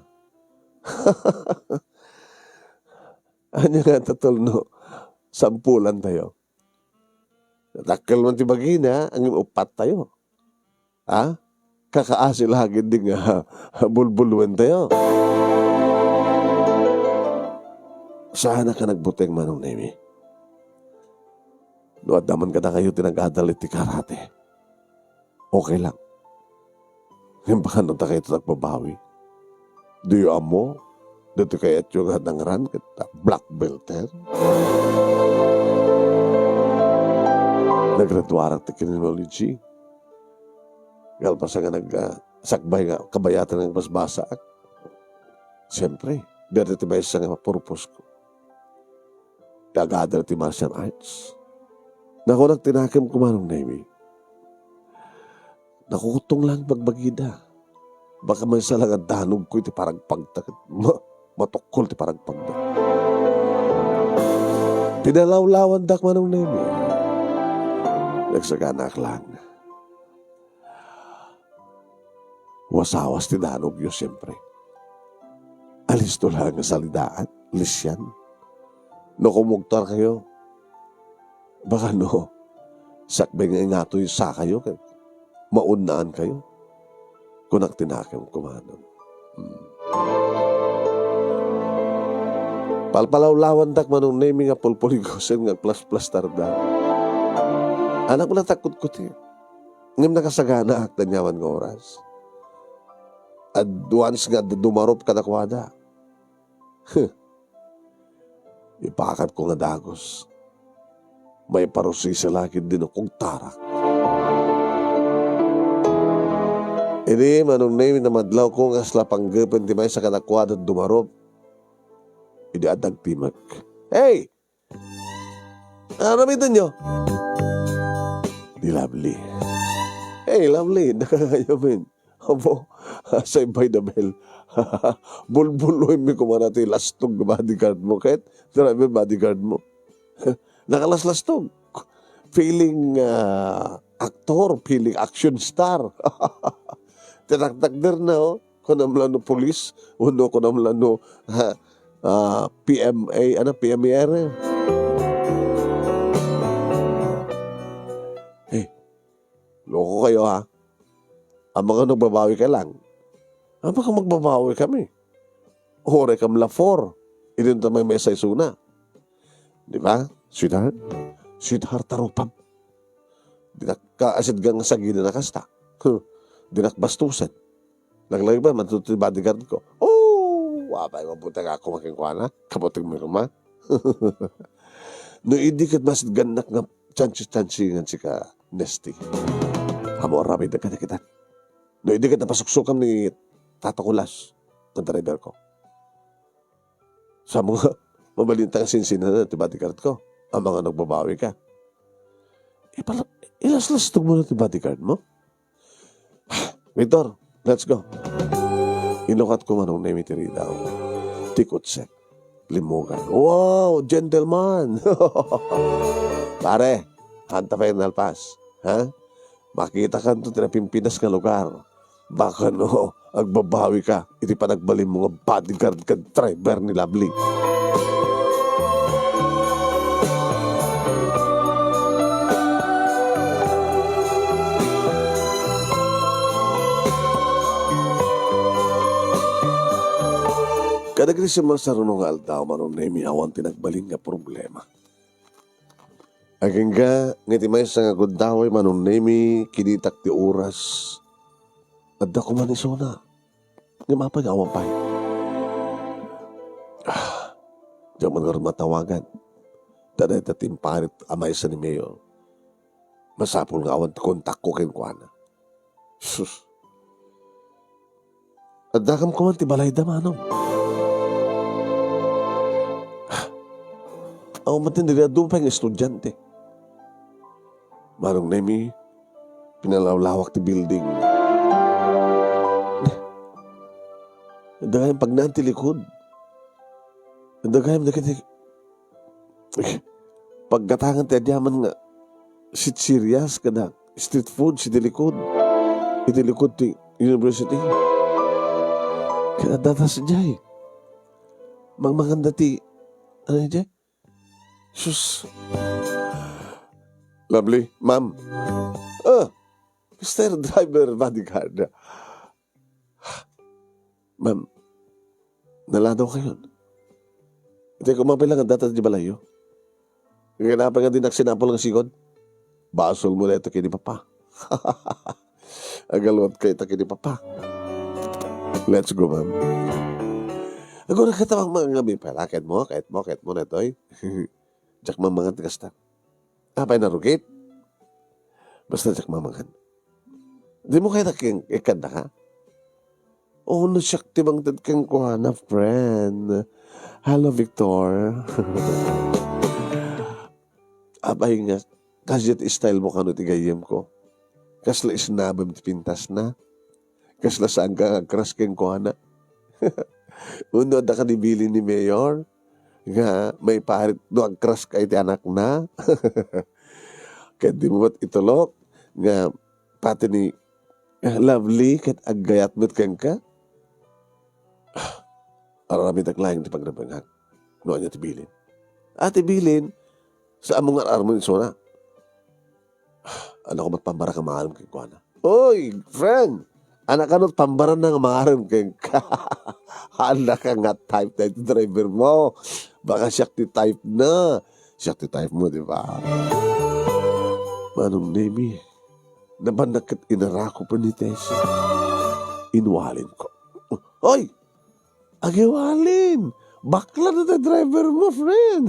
Ania nga ti tula no sampulan tayo? Dakkel man ti bagina, ngem uppat tayo. Ha? Kakaasi la ketdi nga bulbuluen tayo. Saanak a nagbuteng, Manong Nemi. No adda man kadakayo ti nag-adal iti karate, okay lang. Ngem baka no dakayo ti nagbabawi. Diyo ammo, daytoy kayatyo nga nangran ket black belter? Naggraduarak ti criminology. Kalpasan nga nag-, ah, sakbay nga kabayatan nga basbasaak. Siyempre, daytoy ti maysa nga purpose ko. Ti agadal ti martial arts. Nakunak ti nakemko, Manong Nemi. Nakukuttong lang bagbagida. Baka maysa lang a danogko iti paragpagta ket ma-, matukkol ti paragpagda. Pinalawlawandak, Manong Nemi. Nagsaganaak lang. Wasawas ti danogyo, siempre. Alisto lang nga salidaan, lisian. No kumugtar kayo, baka no, sakbay nga ingatoy sa kayo, ket maunnaan kayo. Kunak ti nakemko, Manong. Hmm. Palpalawlawandak, Manong Nemi, nga pulpuligosen nga agplasplastarda. Anak, wala ta kutkuti. Ngem nakasaganaak ti aniaman nga oras. Adda once nga dumarup kadakuada. Huh. Ipakatko nga dagus. Maiparusisa la ketdi no kugtarak. Idi, Manong Nemi, namadlawko nga kasla panggepen ti maysa kadakuada dumarup. Idi adda agtimek. Hey! Aramidenyo? Ni Lovely. Hey, Lovely, nakakayamin. Apo, say by the bell. Bulbuloymi koma ti lastog nga bodyguard mo, ket driver bodyguard mo. Nakalaslastog. Feeling, ah, actor, feeling action star. Tinaktakder na, oh. Kunam la no pulis, wenno kunam la no, ha, ah, P M A, ano, P M A R. Eh, loko kayo, ha? Amangan no babawi ka lang. Amangan magbabawi kami. Uray kam la four. Idinta may mesa isuna. Di ba? Sweetheart? Sweetheart, tarupam. Dinak kaasidgan nga sagiden a kasta. Huh. Dinak bastusen. Laglagi ba, madto ti bodyguard ko. Oh, apay, mabuti nga ako makinkuana. Kabuting mo kuma. No, idi ket masidgannak nga tsansi-tsansi nga sika, Nesty. Amo, aramid na kadakitan. No, idi ket napasuksukam ni Tata Kulas, nga driver ko. Sa mga mabalinta nga sinsinan ti bodyguard ko, amangan nagbabawi ka. Ipala-, ilaslastog mo na ti bodyguard mo. Victor, Let's go. Inlukatko, Manong Nemi, ti ridaw. Ti kutsek. Limmugan. Wow, gentleman! Pare, hanta pay nalpas. Ha? Makitakanto ti napimpinas nga lugar. Baka no, agbabawika iti panagbalinmo nga bodyguard ken driver ni Lovely. Kadagiti sumasaruno nga aldaw, Manong Nemi, awan ti nagbalin nga problema. Agingga, ngem iti maysa nga gundaway, Manong Nemi, kinitak ti oras. Adda koma isuna. Ngem apay nga awan pay? Ah, diak man ngarud matawagan. Ta dayta ti imparit a maysa ni Mayor. Masapul nga awan ti kontakko kenkuana. Sus. Addakam koma ti balayda, Manong. Awan met ti niriaduma pay nga estudiante. Manong Nemi, pinalawlawak ti building. Adda gayam pagnaan ti likod. Adda gayam dagiti paggatangan ti agyaman nga chichirias kada street food iti likod. Iti likod ti university. Ket adda ta sadiay. Mangmanganda ti, ano, diay? Sus. Lovely, ma'am. Ah, Mister Driver Bodyguard. Ma'am, naladaw kayon. Iti kumapay lang, adda ta di balayyo. Kaya na pa nga di naksinapol nga sigod. Basolmo dayta ken ni Papa. Agaluat kayo ta ken ni Papa. Let's go, ma'am. Agora ka tawag mga ngabi pala. Kahit mo, kahit mo, kahit mo na ito, eh. Diak mamangan ti kasta. Apay narugit? Basta diak mamangan. Dimo kayat a ken-, ikkanda ka? Oh, no, siak ti mangted kenkuana, friend. Hello, Victor. Apay nga, kasdiay ti style mo kano ti gayyemko. Kasla isnabem ti pintasna. Kasla saanka nga agkras kenkuana. Wenno adda kadi bilin ni Mayor nga maiparit no agkras ka iti anakna? Ket dimo met itulok nga pati ni Lovely ket aggayat met kenka? Ar-aramidak laeng ti pangnapengak no ania ti bilin. A, ti bilin, saan mo nga ar-armen isuna? Adda koma met pambarang a mangarem kenkuana. Oy, friend! Adda kano met pambarang a mangarem kenka. Haan ka nga type daytoy driver mo. Baka siak ti type na. Siak ti type mo, di ba? Manong Nemi, nabannak ket inarakupen ni Tessie. Inwalinko. Oy! Agiwalin! Bakla daytoy driver mo, friend!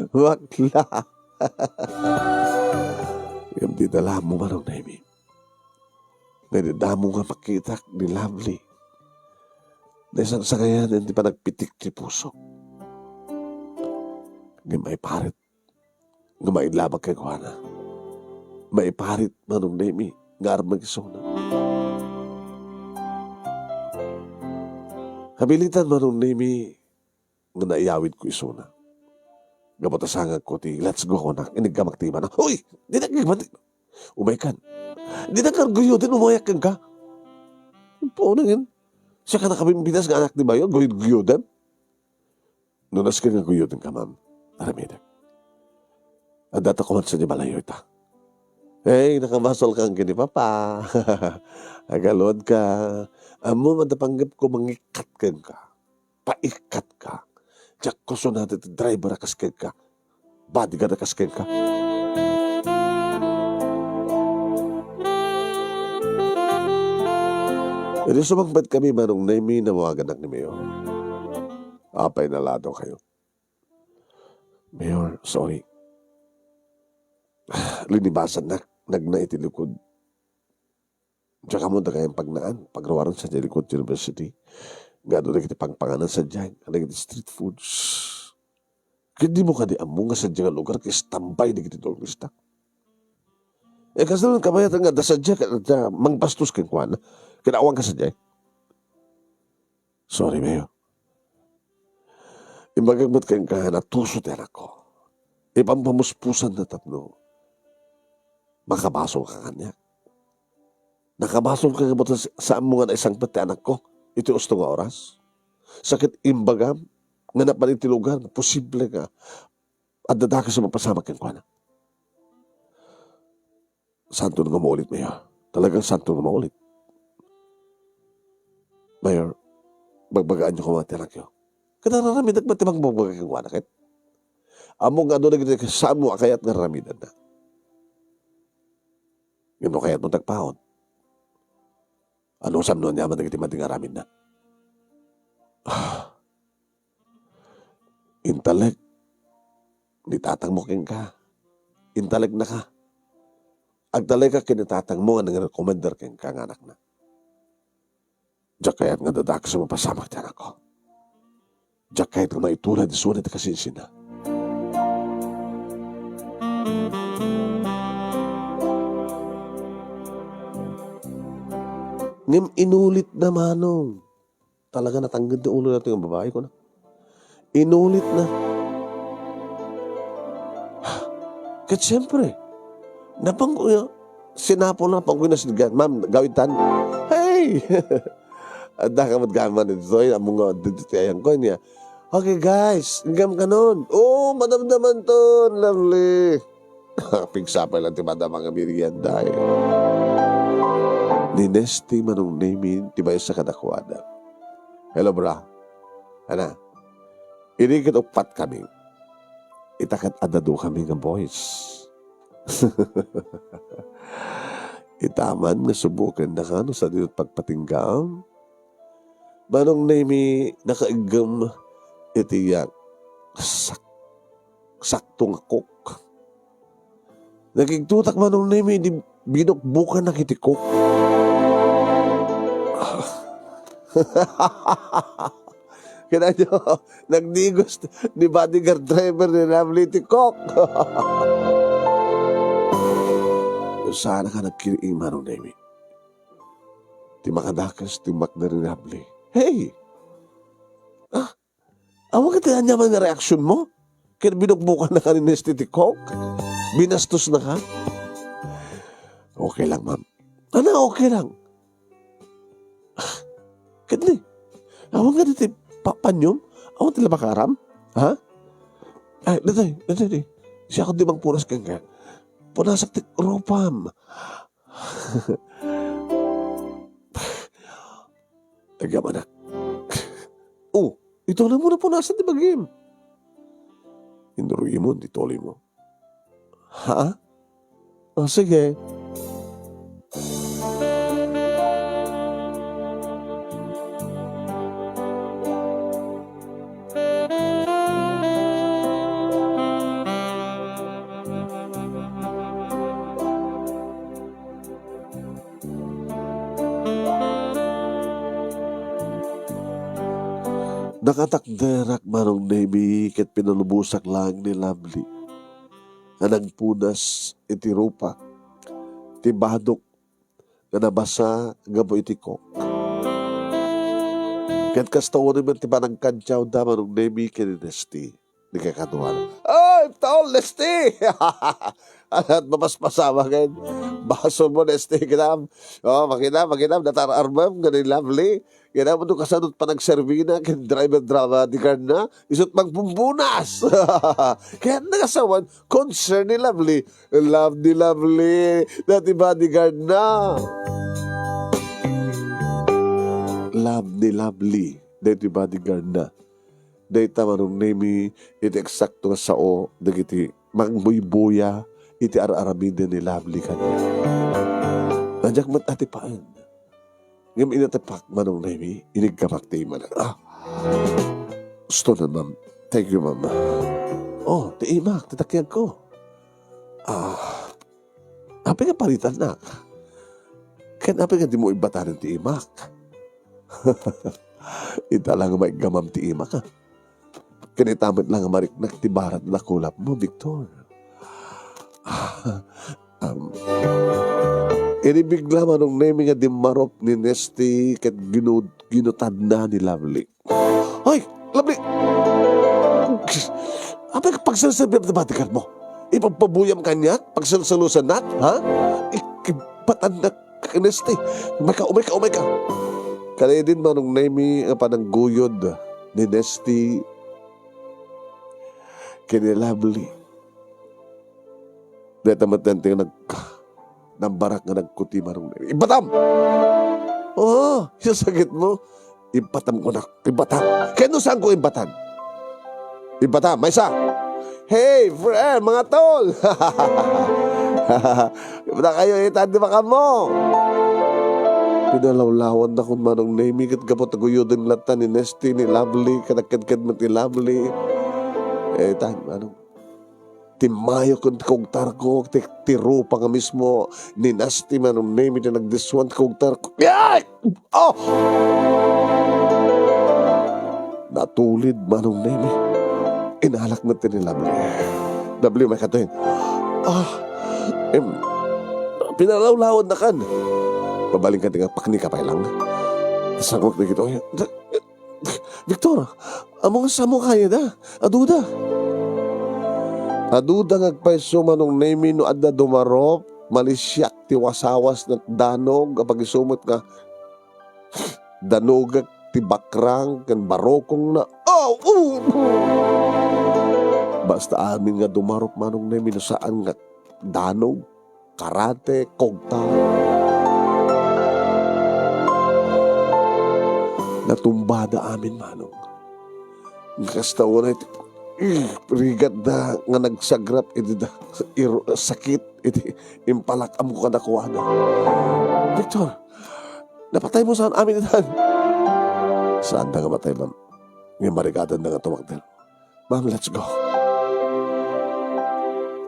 Bakla! Ngem dita la ammo, Manong Nemi. Nga dita ammo nga makitak ni Lovely. Naisangsangayan ti panagpitik ti pusok. Ngem maiparit nga mailabak kenkuana. Maiparit, Manong Nemi, nga armen isuna. Habilitan, Manong Nemi, nga naiyawidko isuna. Gapu ta sangagko ti, "Let's go," kunak. Iniggamak ti imana. "Hoy! Dinak agbanti-" Umaykan. "Dinak arguyoden, umayak kenka." Puno ngem. Siak a nakabimbitas nga anak ni Mayor, guyod-guyodem. No nasken nga guyodenka, ma'am, aramidek. Adda ta koma sadiay balayyo ita. Hey, nakabasolka ken ni Papa. Agaluadka. Ammom adda panggepko mangikkat kenka. Paikkatka. Diak kusunada ti driver a kas kenka. Bodyguard a kas kenka. Idi sumangpetkami, Manong Nemi, nawagannak ni Mayor. Apay naladaw kayo? Mayor, sorry. Linibasannak, nagna iti likod. Diak ammo dagiti pagnaan, pagruaren sadiay likod ti university. Nga adu dagiti pangpanganan sadiay, kadagiti street foods. Ket dimo kadi ammo nga sadiay nga lugar ket istambay dagiti turista. Eh, kasla kabayatan nga adda sadiay ket adda mangbastos kenkuana. Ket awan ka sadiay. Sorry, Mayor. Imbagak met kenka nga natuso ti anakko. Ipampamuspusanna tapno makabasolka kaniak. Nakabasolka nga buta sa-, saanmo nga naisangpet ti anakko iti usto nga oras? Sa ket imbagam nga napan iti lugar nga posible nga adda dakes a mapasamak kenkuana. Santo nga maulit, Mayor. Talagang santo nga maulit. Mayor, bagbagaanyo koma ti anakyo. Ket araramidak met ti magbagbaga kenkuana ket. Ammok nga adu dagiti saanmo a kayat nga aramidenna. Ngem no kayatmo ti agpaut, anusanmo aniaman dagiti madi nga aramidna? Ah, intalek ni tatangmo kenka. Intaleknaka. Agtalekak ken ni tatangmo nga nangrekomendar kenka nga anakna. Diak kayat nga adda dakes a mapasamak ti anakko. Diak kayat nga maitulad isuna ti kasinsinna. Ngem inulitna, Manong. Talaga natangged ti ulo daytoy nga babai, kuna. Inulitna. Ket siyempre, napangko-, sinapulna, napangko inasdigan. "Ma'am, gawidtan." Hey! Adda ka met gaman ditoy, ammo nga ditoy ti ayangko niya. "Okay, guys, inggam kanon." "Oh, madamdamanton, lovely." Pigsapay lang ti madama nga merienda, eh. Ni Nesty, Manong Nemy, ti maysa kadakuada. "Hello, bra. Ana, idi ket uppat kami, ita ket adda dua kami nga boys." Ita man nga subokennaka no sadino pagpatinggam. Manong Nemy, nakaiggem iti yak sak-, sakto nga coke. Nakigtutak, Manong Nemy, di binukbukanak iti coke. Kinayo, nagdigos ni bodyguard driver ni Lovely ti coke. Saan ka nagkiri, Manong Nemy? Ti makadakes, ti makna ni Lovely. Hey! Ah, awan ket ti aniaman nga reaksionmo? Ket binukbukannaka ni Nesty ti coke? Binastosnaka? "Okay lang, ma'am." "Ano, okay lang?" "Ah, ket ni, awan nga ditoy pa-, panyom? Awan ti labakaram? Ha? Ay, ditoy, ditoy, di. Siak di mangpunas kenka. Punasak ti rupam." Agamanak. "Oh, itolimon a punasan ti bagim." Inruimon ti tulimo. Ha? O, sige. Nakatakderak, Manong Nemy, ket pinalubosak laeng ni Lovely nga nagpunas iti rupa ti badok nga nabasa gapu iti coke. Ket kasta unay met ti panagkadiawda, Manong Nemy, ken ni Nesty. Di kay kaduan. Ay, tol, Nesty! Alat mapaspasawa ken. Basolmo, Nesty, kinam. Oh, makinam, makinam, natar-armem, nga ni Lovely. Kinam, no kasano panagserbina, ken driver, driver, di karna, isut magpumpunas. Kaya nagasawan, concern ni Lovely. Love ni Lovely. Dati bodyguard na. Love ni Lovely. Dati bodyguard na. Dayta, Manong Nemy, iti eksakto nga sao dagiti mangbuybuya iti ar-aramiden ni Lovely kaniak. Diak met atipaen. Ngem inatipak, Manong Nemy, iniggamak ti imana. Ah. Gusto na, ma'am. Thank you, ma'am. Oh, ti imak, ti takiagko. Ah. Apay nga paritannak? Ken apay nga dimo ibbatanen ti imak? Ita la nga maiggamam ti imak, a. Ken ita met la nga mariknak ti barat la kulapmo, Victor. Idi bigla, Manong Nemi, nga dimmarup ni Nesty ket ginu-, ginutadna ni Lovely. "Hoy, Lovely! Apay, pagserserbiam ti bodyguard mo? Ipagpabuyam kaniak? Pagselselosannak, ha? Ikibatannak ken Nesty. Umayka, umayka, umayka!" Kadaydi, Manong Nemi, nga panangguyod ni Nesty ken ni Lovely. Dayta met ti nag-, nambarak nga nagkuti, Manong Nemi. "Ibatam!" "Oo, sasakit mo." "Ibatam, kunak. Ibatam." Ken no saanko imbatan? "Ibatam, maysa." "Hey, friend, mga tol!" "Ibata kayo, itan di baka mo." Pinalawlawannakon, Manong Nemi, ket gapu ta guyodem latta ni Nesty ni Lovely, kadakkedked met ni Lovely. Eh, tan, Manong, timmayo ken ti kugtarko, ti, ti rupa nga mismo ni Nesty, Manong Nemi, ti nagdiswan ti kugtarko. Ay! Oh! Natulid, Manong Nemi. Inalak met ti ni Lovely. "Lovely, umayka ditoy." "Ah, em, pinalawlawannakan." "Mabalin ka, di nga pakni ka pay lang." Sangok dagitoy. "Victor, ammo nga saanmo kayada? Aduda." Aduda nga agpayso, Manong Nemi, no adda dumarup, malisiak ti wasawasna, danog, apag-isu met nga danogek ti bakrang ken barukongna. Oh! Uh! Basta amin nga dumarup, Manong Nemi, no saan nga danog, karate, kugtar. Natumbada amin, Manong. Kasta unay ti, ih, rigatda nga nagsagrap iti da-, iru-, sakit iti impalak-amko kadakuada. "Victor, napataymo saan amin itan?" "Saanda nga matay, ma'am. Ngem marigatanda nga tumakder." "Ma'am, let's go."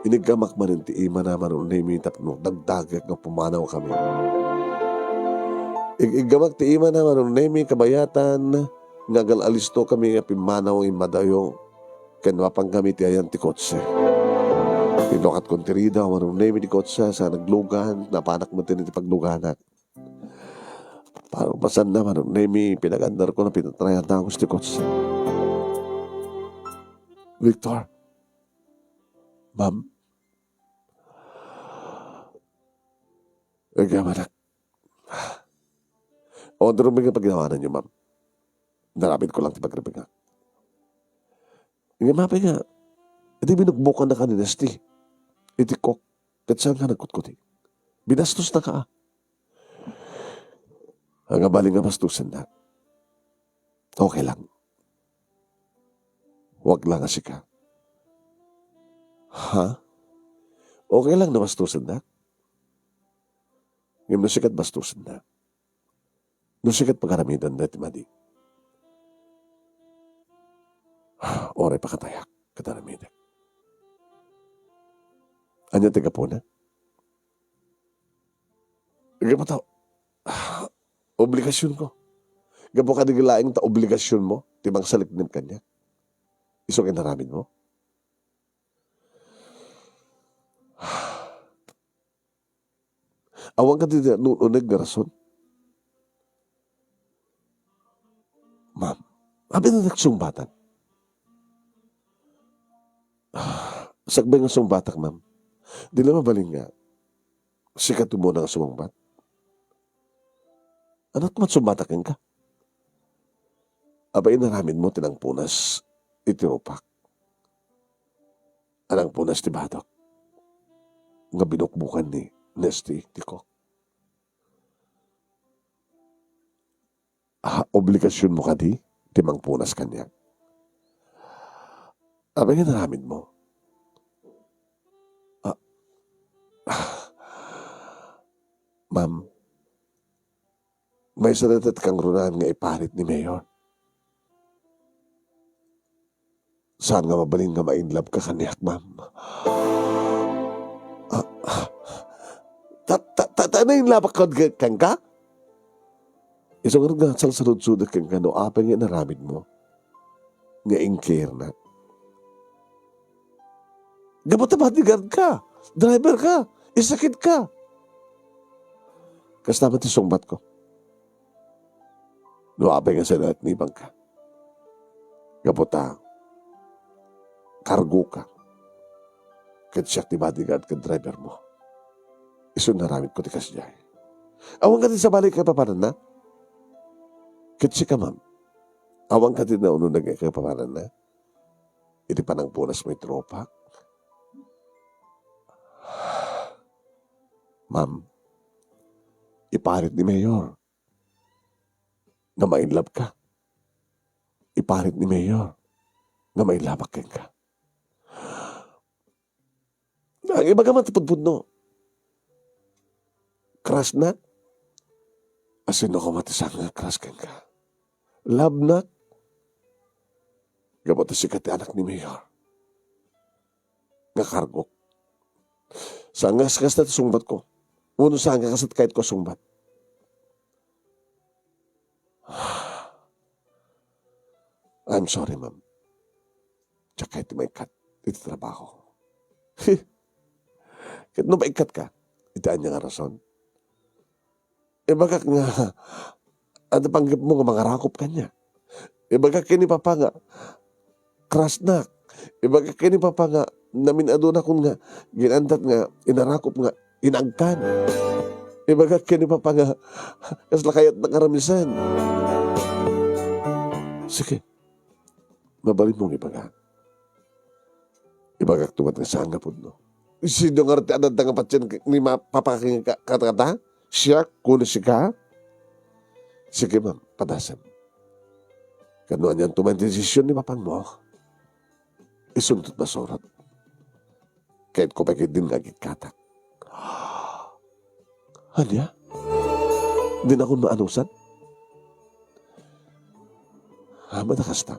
Iniggamak manen ti imana, Manong Nemi, tapno dagdagek nga pumanawkami. Ig-iggamak ti imana, Manong Nemi, kabayatan nga agal-alistokami nga pimmanaw immadayo ken mapangkami ti ayan ti kotse. Inlukatkon ti ridaw, Manong Nemi, ti kotse, sa naglugan, napanak met iti pagluganak. Parupasanna, Manong Nemi, pinagannarko nga pinatrayan dagus ti kotse. "Victor." "Ma'am?" "Ikaw, anak. Awan ti rumbeng nga paginawananyo, ma'am. Inaramidko lang ti pagrubengak." "Ngem apay nga, idi binukbokannaka ni Nesty iti kok, ket saan nga nagkutkuti? Binastosnaka, a." "Ania mabalin nga bastosennak? Okay lang. Wa la nga sika." "Ha? Okay lang no bastosennak? Ngem no sika ti bastosennak, no sika ti pagaramidanda ti madi, uray pakatayak ket aramidek." "Ania ti gapuna?" "Gapu ta, ah, obligasionko. Gapu kadi laeng ta obligasionmo ti mangsaliknib kaniak. Isu nga inaramidmo. Awan kadi ti un-uneg nga rason?" "Ma'am, apay nga nagsungbatak?" "Sakbay nga sungbatak, ma'am, di la mabalin nga sika ti umuna nga sumungbat. Ania ti sungbatak kenka? Apay inaramidmo ti nangpunas iti rupak a nangpunas ti batok nga binukbokan ni Nesty ti kok? Ah, obligasionmo kadi ti mangpunas kaniak? Apay nga inaramidmo?" "Ah, ah, ma'am, maysa dayta ti kangrunaan nga iparit ni Mayor. Saan nga mabalin nga ma-in love ka kaniak, ma'am?" "Ah, ah, ta, ta, ta, ta na-in love-ak ken-, kenka? Isu ngarud nga salsaludsodek kenka no apay nga inaramidmo nga in-carenak. Gapu ta bodyguard ka, driver ka, Isakitka. Kasta met ti sungbatko. No apay nga saan nga naknibangka. Gapu ta, kargoka. Ket siak ti bodyguard ken driver mo. Isu nga aramidko ti kasdiay. Awan kadi sabali kaipapananna? Ket sika, ma'am, awan kadi nauneg nga kaipapananna? Iti panangpunas mo iti rupak? Ma'am, iparit ni Mayor nga ma-in love ka. Iparit ni Mayor nga mailabak kenka. Ang ibaga man ti pudpudno, crush na? Asino koma ti saan nga crush kenka? Love na? Gapu ta sika ti anak ni Mayor nga kargok. Saan nga kasta ti sungbatko? Wenno saan nga kasta ti kayatko a sungbat? I'm sorry, ma'am. Diak kayat ti maikkat iti trabaho. Ket no maikkatka, iti ania nga rason? Ibagak nga, adda panggepmo nga mangarakop kaniak. Ibagak ken ni Papa nga, crush nak. Ibagak ken ni Papa nga, namin-adunakon nga, ginandat nga, inarakop nga, inagkan. Ibagak ken ni Papa nga, kasla kayatnak aramisen. Sige, mabalinmo nga ibaga. Ibagakto met nga saan nga pudno. Sino ngarud ti adda nga patien ni ma-, Papa ken ka-, kadakata? Siak, wenno sika? Sige, ma'am, padasem. Ket no anianto man ti desisyon ni Papangmo, isunto ti masurot. Kayatko pay ketdin nga agikkatak. Ania? Dinakon maanusan? Amanna kasta.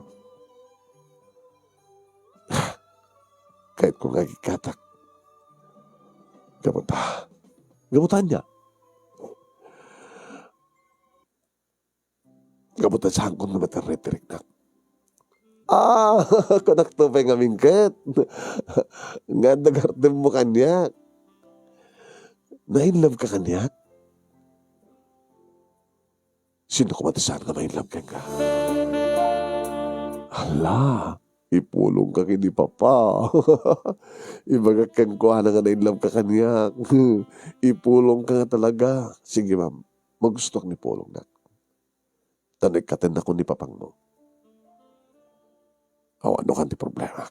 Kayatko nga agikkatak. Gapu ta. Gapu ta ania? Gapu ta saanko nga materretirik nak. Ah, kunakto pay ngamin ket. Nga adda gartemmo kaniak. Na-in love ka kaniak? Sino koma ti saan nga ma-in love kenka? Hala, ipulongka ken ni Papa. Ibagak kenkuana nga na-in love ka kaniak. Ipulongka nga talaga. Sige, ma'am. Magustoak ni pulongnak. Ta no ikkatennakon ni Papangmo, awan no kan ti problema.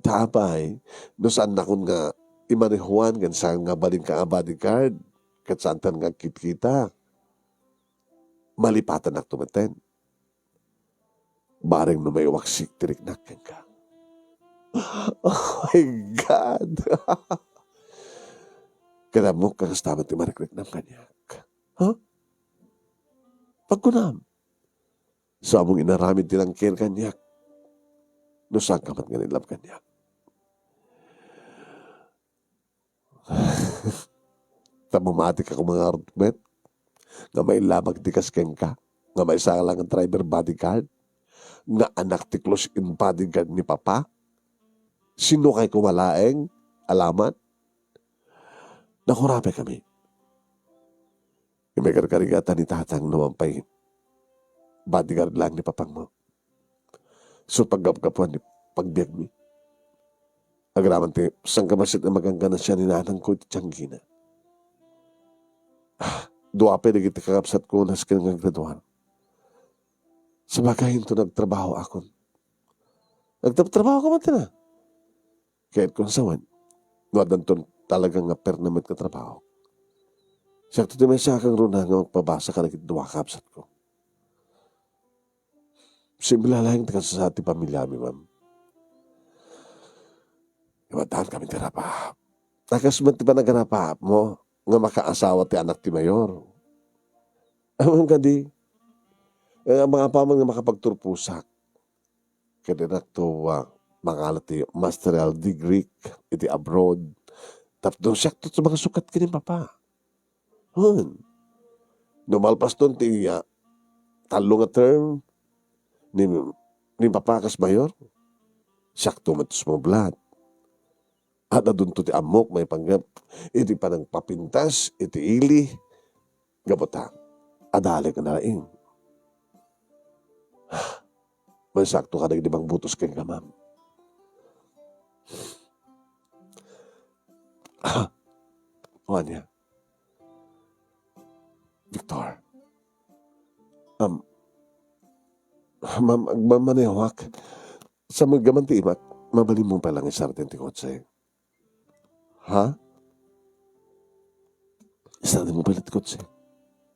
Ta apay, no saannakon nga imanehuan ken saan nga balinka a bodyguard, ket saantan nga agkitkita, malipatanakto metten. Bareng no maiwaksik ti riknak kenka. Oh my God! Ket ammok nga kasta met ti marikriknam kaniak. Ha? Pagkunam, saanmon inaramid ti nangkel kaniak no saanka met nga na-in love kaniak. Ta mamatika koma ngarud met nga mailabak ti kas kenka, nga maisala nga driver bodyguard, nga anak ti close in bodyguard ni Papa? Sinokay koma laeng a laman? Nakurapay kami. Immay gargarigatan ni Tatang no awan pay bodyguard laeng ni Papangmo. So, paggapgapuan ni pagbiagmi, agraman ti sangkabassit a maganggana siya ni nanangko iti tianggina. Ah, dua pay dagiti kakabsatko nasken nga aggraduar. Sabagay, inton nagtrabahoakon. Nagtrabaho ka man, tina? Kayatko nga sawen, no addanton talaga nga permanent nga trabaho. Siakto ti maysa a kangruna nga magpabasa kadagiti dua a kabsatko. Simple laeng ti kasasaad ti pamiliami, ma'am. Imataankami ti rapaap. Ta kas met ti panagarapaapmo nga makaasawa ti anak ti mayor. Ammom kadi, nga makapaman nga makapagturposak. Ket dinakto, ah, mangala ti master's degree iti abroad. Tapno siakto ti mangsukat ken ni Papa. Wen, no malpaston ti, ah, tallo nga term ni, ni Papa kas mayor, siakto met ti sumublat. Ad-adunto ti ammok maipanggep iti panangpapintas iti ili, gapu ta adalek a nalaing. Mansakto kadagiti bangbutos kenka, ma'am. Ania? Victor. Am, ma'am, agmamanehowak. Sa maggaman ti imak, mabalinmo pay lang isardeng ti kotse. Ha? Isardengmo pay lang ti kotse.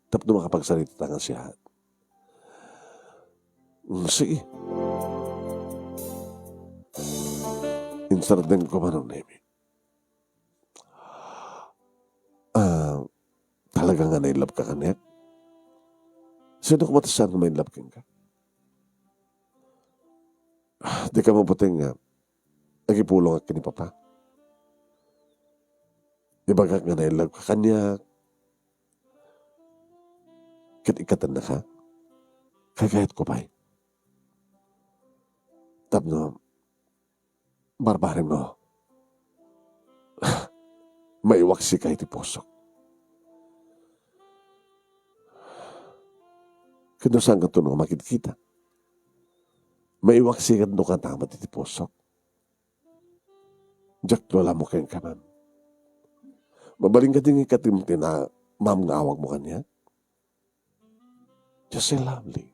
Tapno makapagsaritata nga siak. Mm, sige. Insardengko, Manong Nemi. Ah, talaga nga na-in love ka kaniak? Sino ka matasaan nga ma-in love kenka? Ah, di ka mabuting nga agipulongak ken ni Papa. Ibagak nga na-in love ka kaniak. Ket ikkatennaka? Kagayatko pay. Tapno barbarem no maiwaksika iti pusok. Ket no saankato no makidkita, maiwaksika no katamat iti pusok. Diak lalamu kenka, ma'am. Mabalin kadi nga ikkatem ti na-, ma'am nga awagmo kaniak? Just so lovely.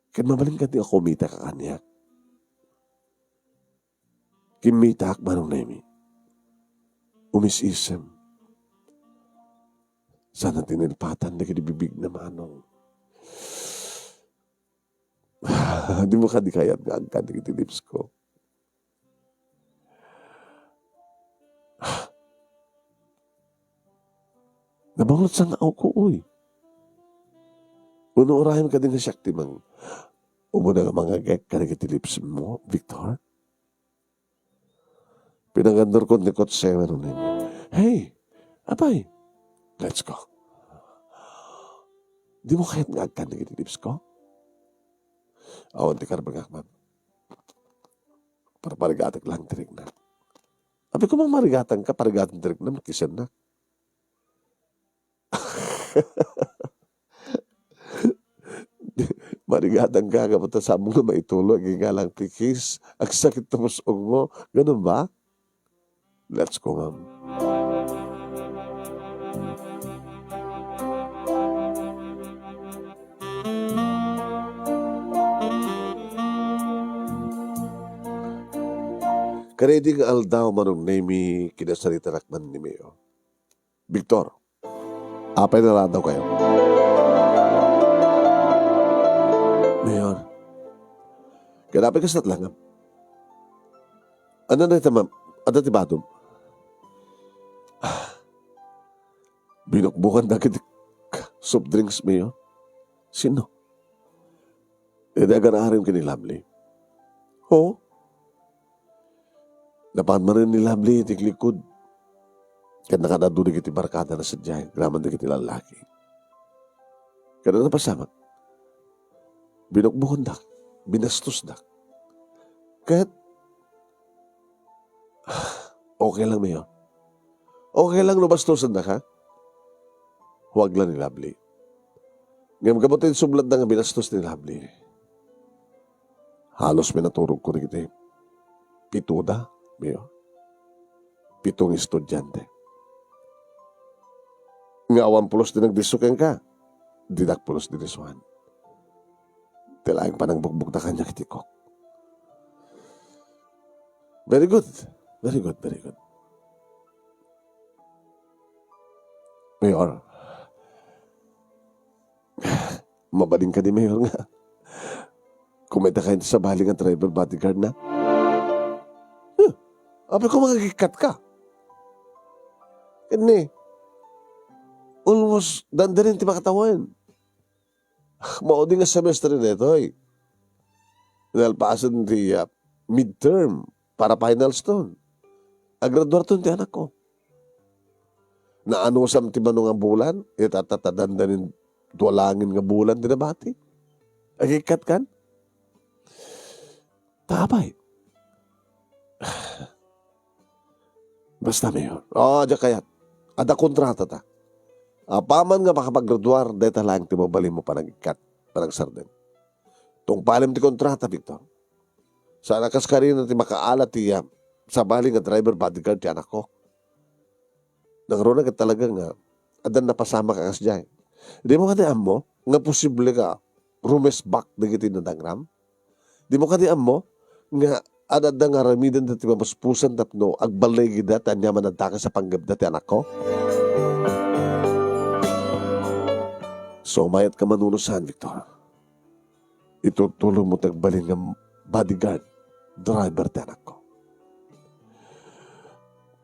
Ket mabalin kadi a kumita ka kaniak? Kimmitak, Manong Nemi. Umis-isem. Sana tinilpatan dagiti bibigna, Manong. Dimo kadi kayat nga agkan dagiti lips ko? Nabangot sa nga awko, uy. Uno, urayem kadi nga siak ti mang-, umuna nga mangagek kadagiti lips mo, Victor? Pinagandurko ti kotse, Manong Nemi. Hey, apay, let's go. Dimo kayat nga agkan dagiti lips ko? Awan ti karbengak, ma'am. Parparigatek lang ti rikna. Apay, koma marigatanka, parigaten ti rikna, makisennak. Marigatanka, gapu ta saan mo nga maituloy, agingalang ti kiss, agsakit ti pus-ong mo. Ganun ba? Let's go, ma'am. Kadaydi nga aldaw, Manong Nemi, kinasaritanak man ni Mayor. Victor, apay nga aldaw kayo? Mayor, kadapay kasat lang. Ano na ito, ma'am? Ano ti badom? Ah, binukbukan dagiti soft drinks, Mayor. Sino? Iti agar-arim ken ni Lovely. Ho? Napan manen ni Lovely iti likod. Ket nakadadu dagiti barkada na sadiay, agraman dagiti lallaki. Ket ano napasamak? Binukbukondak, binastosdak. Ket, okay lang, Mayor. Okay lang no bastosendak, ha? Huwag lang ni Lovely. Ngem gapu ta insublatda nga binastos ni Lovely, halos pinaturogko dagiti pitoda, Mayor. Pito nga estudiante. Nga awan pulos ti nagdisso kenka, dinak pulos dinisuan. Ti laeng panangbugbugda kaniak iti kok. Very good. Very good, very good. Mayor. Mabalin kadi, Mayor, nga kumita kayo sa bali nga driver bodyguard na? Huh. Apay ko, mangagikkat ka. Kani, almost dandanin ti makatawen. Maudi nga semester daytoy. Nalpasen ti, ah, midterm para finals ton. Agraduar ton ti anak ko. Naanusam ti mano nga bulan, ita ta, ta dandanin dua langin nga bulan ti nabati. Agikkat kan? Ta apay? Basta, Mayor. O, diak kayat. Adda kontratata. Apaman nga makapaggraduar, dayta laeng ti mabalinmo panagikkat, panagsardeng. Tungpalem ti kontrata, Victor. Saan a kas karina ti makaala ti, ah, sabali nga driver bodyguard ti anakko. Nangruna ket talaga nga addan napasamak a kasdiay. Dimo kadi ammo nga posible nga rumesbak dagiti nadangram? Dimo kadi ammo nga adda nga aramidenda ti mamuspusan tapno agballigida ti aniaman a dakes a panggepda ti anakko? Sumayatka manunusan, Victor. Itutulongmo ti agbalin nga bodyguard, driver ti anakko.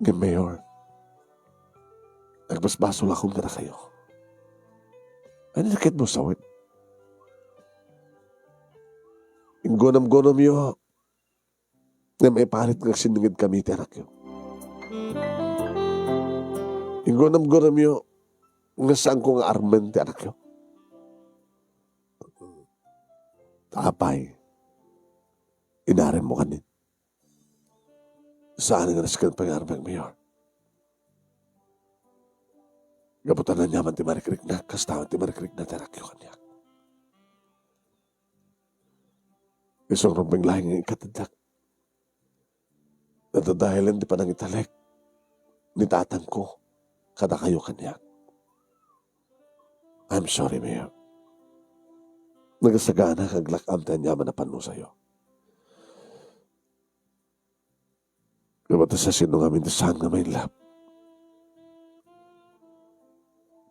Ngem, Mayor, nagbasbasolakon kadakayo. Ania ti kayatmo sawen? Inggunamgunamyo nga maiparit nga agsinningedkami ti anakyo. Inggunamgunamyo nga saanko nga armen ti anakyo. Ta apay, inaremmo kanin. Saan nga nasken pay nga armek, Mayor. Gapu ta aniaman ti marikriknak, kasta met ti marikrikna ti anakyo kaniak. Isu rumbeng laeng nga ikateddak. Nadadaelen ti panangitalek ni tatangko kadakayo kaniak. I'm sorry, Mayor. Nagasagana nga aglak-am ti aniaman a pannusayo. Ngem adda siasino ngamin ti saan nga ma-in love?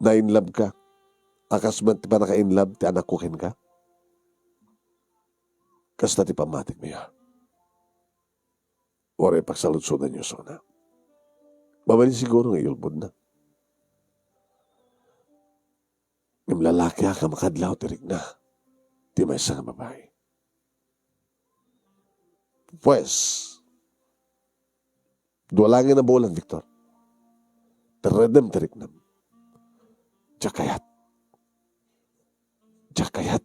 Na-in love ka, a kas met ti pannaka-in love ti anakko kenka? Kasta ti pammatik, Mayor. Uray pagsaludsodanyo isuna. Mabalin siguro nga iyulbodna. Ngem lalakiak a makadlaw ti rikna ti maysa nga babai. Pues, dua laeng a bulan, Victor. Terredem ti riknam. Diak kayat. Diak kayat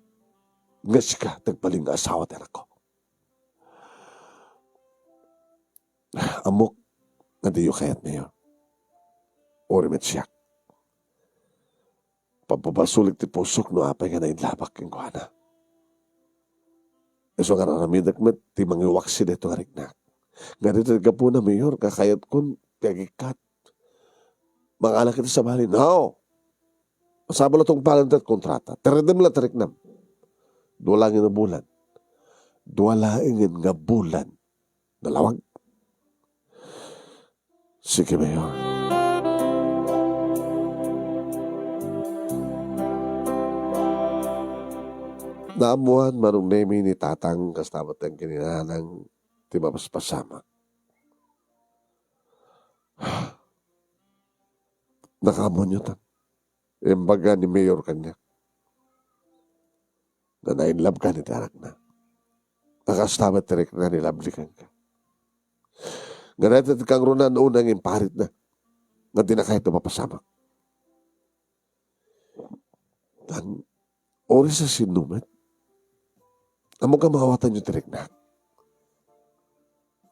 nga sika ti agbalin nga asawa ti anakko. Ammok nga diyo kayat, Mayor. Uray met siak. Pampabasolik ti pusok no apay nga nainlabak kenkuana. Isu nga aramidek met ti mangiwaksi daytoy nga riknak. Nga ditoy gapuna, Mayor, kakayatkon ti agikkat. Mangala iti sabali. No! Sabali a tungpalen ti kontrata. Terredem la ti riknam. Dua laeng nga bulan. Dua laeng nga bulan. Nalawag. Sige, Mayor. Naammuan, Manong Nemi, ni Tatang kasta met ti kinanang ti mapaspasamak. Nakaammoanyo, Tang. Imbaga ni Mayor kaniak nga na-in love ka iti anakna. Nga kasta met ti rikna ni Lovely kenka. Nga dayta ti kangruna unay nga imparitna. Nga dinakayat a mapasamak. Tan, uray siasino met. Ammok a maawatanyo ti riknak.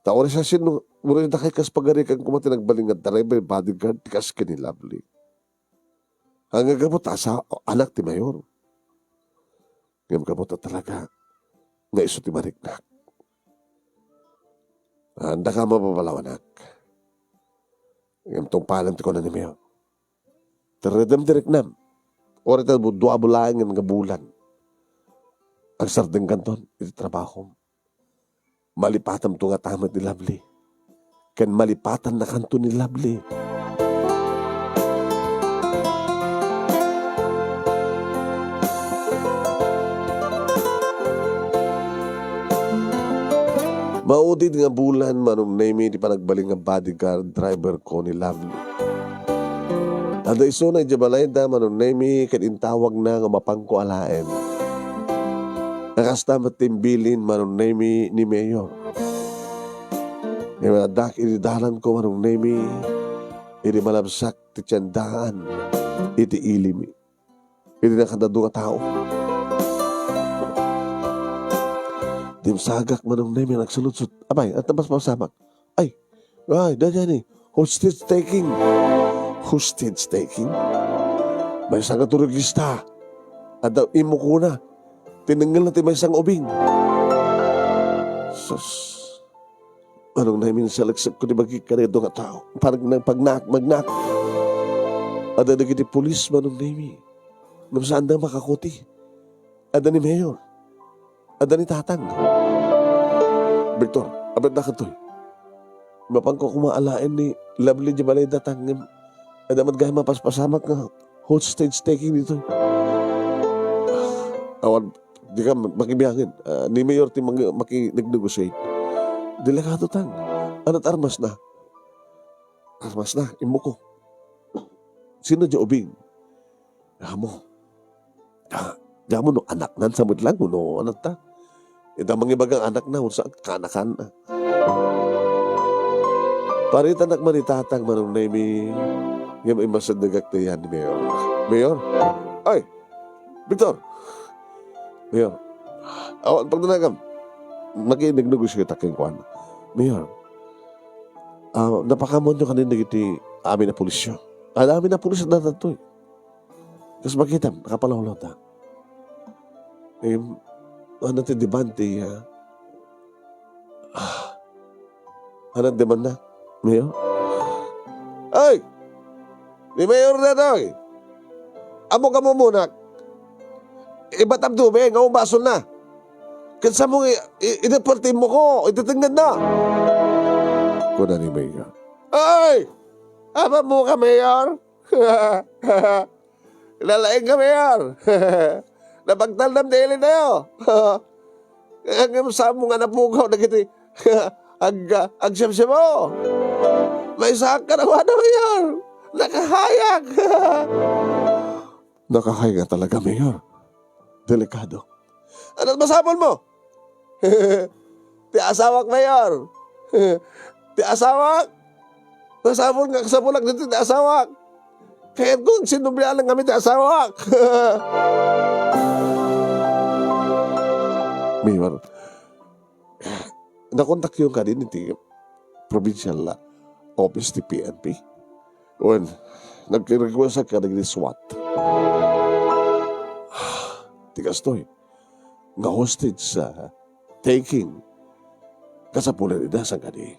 Ta uray siasino, uray dakay kas pagarikan koma ti nagbalin nga driver, bodyguard, ti kas ken ni Lovely. Nga gapu ta asa-, anak ti Mayor. Ngem gapu ta talaga nga isu ti mariknak. Andaka mababalaw, anak. Ngem tungpalem ti kuna ni Mayor. Terredem ti riknam. Uray ta dua bulaengen nga bulan. Agsardengkanton iti trabahom. Malipatamto ngata met ni Lovely. Ken malipatannakanto ni Lovely. Maudid nga bulan, Manong Nemi, ti panagbalin nga bodyguard driver ko ni Lovely. Adda isuna idiay balayda, Manong Nemi, ket intawagna nga mapanko alaen. Nga kasta met ti imbilin, Manong Nemi, ni Mayor. Ngem addak idi dalanko, Manong Nemi, idi malabsak ti tiendaan iti ilimi. Idi nakadadu nga tao. Dimsagak, Manong Nemi, nagsaludsod. Abay, at nabas masamak. Ay, ay, dayta ni. Hostage taking. Hostage taking? Maysa nga turista. Adda immukona. Tinengngelna ti maysa nga ubing. Sus. Manong Nemi, salaksekko ti bagik kadaytoy nga tao. Parang nagpagnak-, magnak. Adda dagiti pulis, Manong Nemi. Ngem saanda makakuti. Adda ni Mayor. Adda ni Tatang. Victor, abetda kadtoy. Mapanko koma alaen ni Lovely di balay Tatang, ngem adda met gayam mapaspasamak nga hostage taking ditoy. Awan, dika makibiangin. Ah, ni Mayor ti mang-, makinegnegotiate. Delikado, Tang. Ania ti armasna? Armasna, immuko. Sino diay ubing? Amo. Ah, di mo no anakna sa met lang, no, ania ta? Ita mangibaga nga anakna, unsa, kaanakanna. Paritanak man ni Tatang, Manong Nemi. Ngem immasidegak ti yan ni Mayor. Mayor? Ay! Victor! Mayor. Awan pagdanagam. Makinegnegosiotak kenkuana. Mayor. Ah, napakaammoanyo kanin dagiti amin a pulisyo. Adda amin a pulis a datato, eh. Kas makitam, nakapalawlawda. Em, ania ti demand ti, ah, ah, ania ti demand na, Mayor? Ay! Ni Mayor daytoy! Ammok a mumunak? Ibatam ti ubing, nga umbasolna. Ket sa mo nga i-, i-, ideport ti immuko, iti tengngedanna. Kuna ni Mayor. Ay! Ammok a, Mayor? Lalaing ka, Mayor. Napagtalnam ti ilitayo. Ngem sa mo nga napukaw dagiti ag-, agsiamsiamo. Maysaak kadakuada, Mayor. Nakahayak. Nakahayak nga talaga, Mayor. Delikado. Ania ti masapulmo? Ti asawak, Mayor. Ti asawak? Masapul nga kasapulak ditoy ti asawak. Kayatko nga agsinnobianan kami ti asawak. Mayor, nakontakyo kadi iti provincial office ti P N P? Wen, nag-request kadagiti SWAT. Ti kastoy, nga hostage, ah, taking. Kasapulan ida, saan kadi?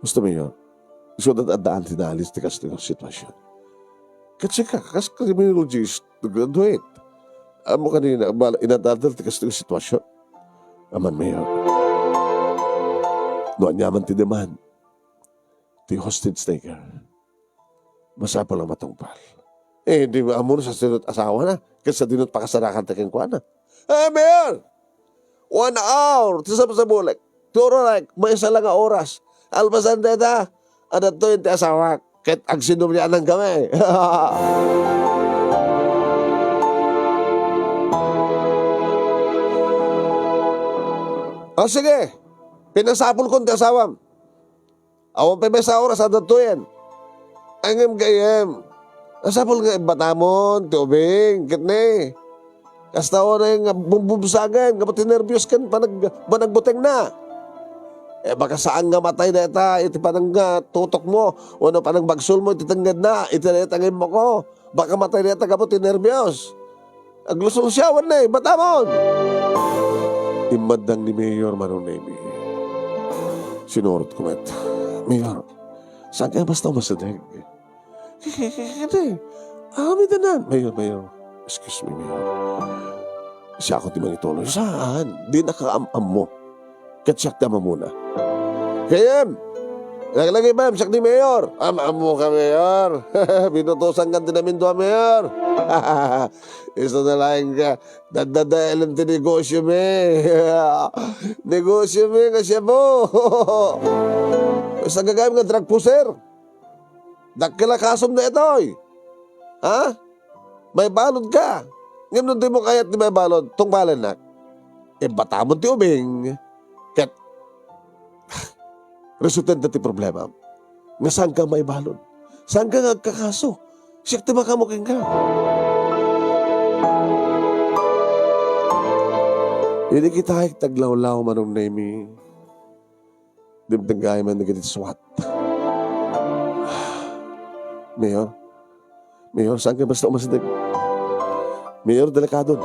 Gusto mo yun? Gusto na addaan ti naalis ti kastoy nga sitwasyon. Ket sika, kas criminologist, graduate. Ammok kadi nga bala, inadadal ti kastoy nga sitwasyon. Aman, Mayor. No aniaman ti demand, ti hostage taker, masapul a matungpal. Eh, di ba, ammom no sa sino't asawana, ket sadino ti pakasarakan ti kenkuana. Eh, Mayor! One hour ti sabsabulek. Ti urorek, maysa la nga oras. Alpasan dayta, adda ditoyen ti asawak. Ket agsinnobianan kami. Ah, sige. Pinasapulkon ti asawam. Awan pay maysa a oras, adda ditoyen. Ay, ngem gayyem, masapul nga ibbatamon ti ubing, ket ne, kasta unay nga bumbubsagen, gapu ti nerbios ken panag-, panagbutengna. Eh, baka saan nga matay dayta iti panagtutokmo, wenno panagbagsolmo iti tengngedna, iti dayta nga immuko. Baka matay dayta gapu ti nerbios. Aglusong siya, wen, eh, batamon! Immaddang ni Mayor Manong Nemi. Sinurotko met, "Mayor, saan kaya basta umasideg?" "Kede, amin danan." "Mayor, Mayor, excuse me, Mayor. Siak ti mangituloy." "Saan? Di nakaam-ammo. Ket siak ti ammamona." "Kayem! Laglagibaem, siak ti mayor." "Am-ammoka, Mayor. Binutosankan ti namindua, Mayor." "Isu na laeng ka. Daddadaelen ti negosio mi. Negosio mi nga shabu." "Sa gagaem nga drug pusher. Dakkel a kasom daytoy. Ha? Maibalud ka. Ngem no dimo kayat ti maibalud, tungpalennak. Ibbatamon ti ubing, ket resuelta ti problema. Nga saan ka maibalud. Saan ka nga agkakaso. Siak ti makaammo kenka." Idi kitaek ti aglawlaw, Manong Nemi, dimteng gayam dagiti SWAT. Mayor, Mayor, saan ka basta umasdeg? Mayor, delikado.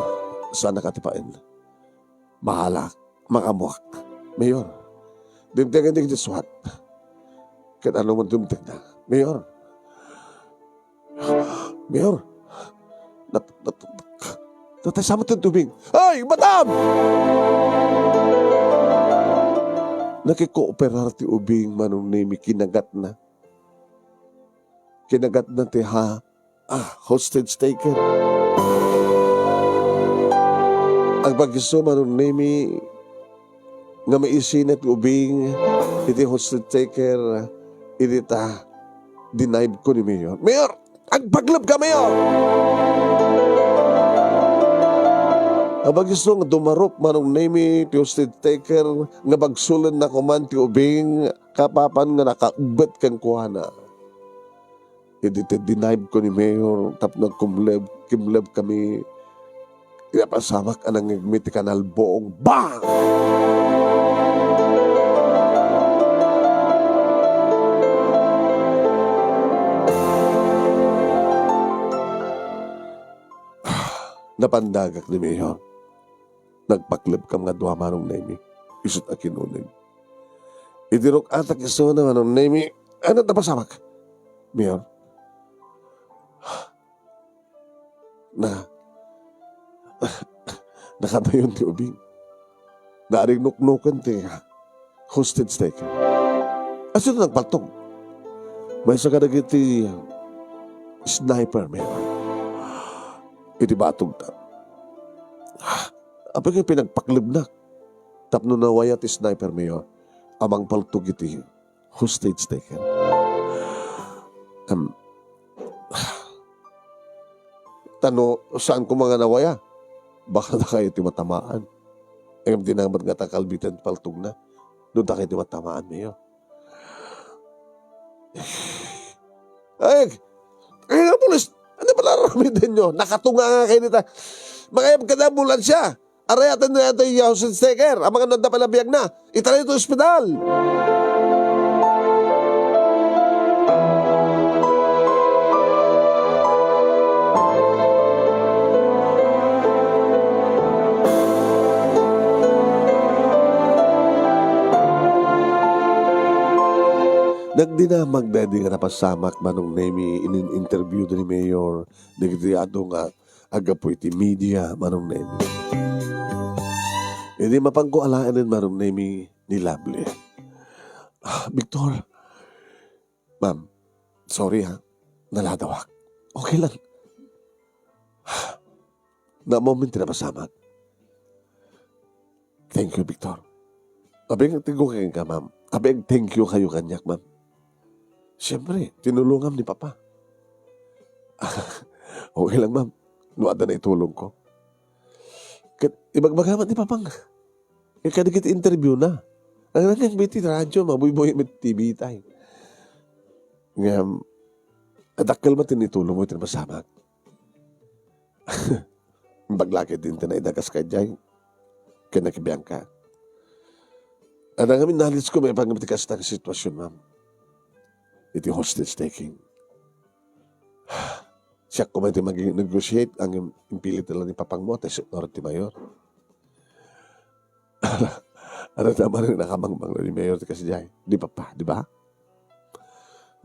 Saan nakatipain? Bahalak. Makamuak. Mayor, dimteng iti suat. Ket ano man dimteng na? Mayor. Mayor. Nat-, nat-, natay sa met ti ubing. Ay, madam! Nakikooperar ti ubing, Manong Nemi, kinagatna. Kinagatna ti ha-, ah, hostage taker. Agpagiso, Manong Nemi, nga maisina ti ubing iti hostage taker, iti ta, denied ko ni Mayor. Mayor! Agpakleb ka, Mayor! Agpagiso nga dumarup, Manong Nemi, ti hostage taker nga bagsulenna koman ti ubing kapapan nga nakaebbet kenkuana. Idi ti denied ko ni Mayor tapno agkumleb, kimleb kami. Napasamak a nangngegmi ti kanal buong. Bang! Napandagak ni Mayor. Nagpaklebkam nga dua, Manong Nemi. Isut' a kinuneg. Idi ruk-atak isuna, Manong Nemi, ano, napasamak? Mayor. Na, nakadayon ti ubing. Narignuknoken ti hostage taker. Asino nagpaltog? Maysa kadagiti sniper, Mayor. Iti batogda. Apay nga pinagpaklebnak tapno nawaya ti sniper, Mayor, a mangpaltog iti hostage taker. Em, ta no saan koma nga nawaya, baka dakayo ti matamaan. Ngem di na met ngata kalbitan ti paltogna. No dakayo ti matamaan, Mayor. Ay, ay, nga pulis, ano pala aramidenyo? Nakatunga nga kayo dita. Mangayab ka na ambulansya. Arayaten na ito yung hostage taker. Amangan na pala biag na. Itala ito ospital. Nagdinamag daydi nga napasamak, Manong Nemi, inin-interview da ni Mayor dagiti adu nga aggapu iti media, Manong Nemi. Idi mapanko alaenen, Manong Nemi, ni Lovely. Ah, Victor, ma'am, sorry ha, naladawak. Okay lang. Na moment ti napasamak. Thank you, Victor. Abi, thank you kenka, ma'am. Abi, thank you kayo kaniak, ma'am. Siyempre, tinulongam ni Papa. Okay lang, ma'am. No adda naitulongko. Ket ibagbagam ni Papang. Ket kadagiti interview na. Ang nangyan iti radyo, mabuybuy met T V tay. Ngem, adakkel met ti naitulongmo iti napasamak. Imbag la ketdin ti naidagas ka idiay ken ni Bianca. Adda ngamin nalisko maipanggep ti kasta nga sitwasyon, ma'am. Iti hostage taking. Siak koma ti mag-negotiate, ang impilit lang ni Papangmo, ta siak ti mayor. Ano naman ang nakamangmang ni Mayor ti kasta idiay? Di, Papa, di ba?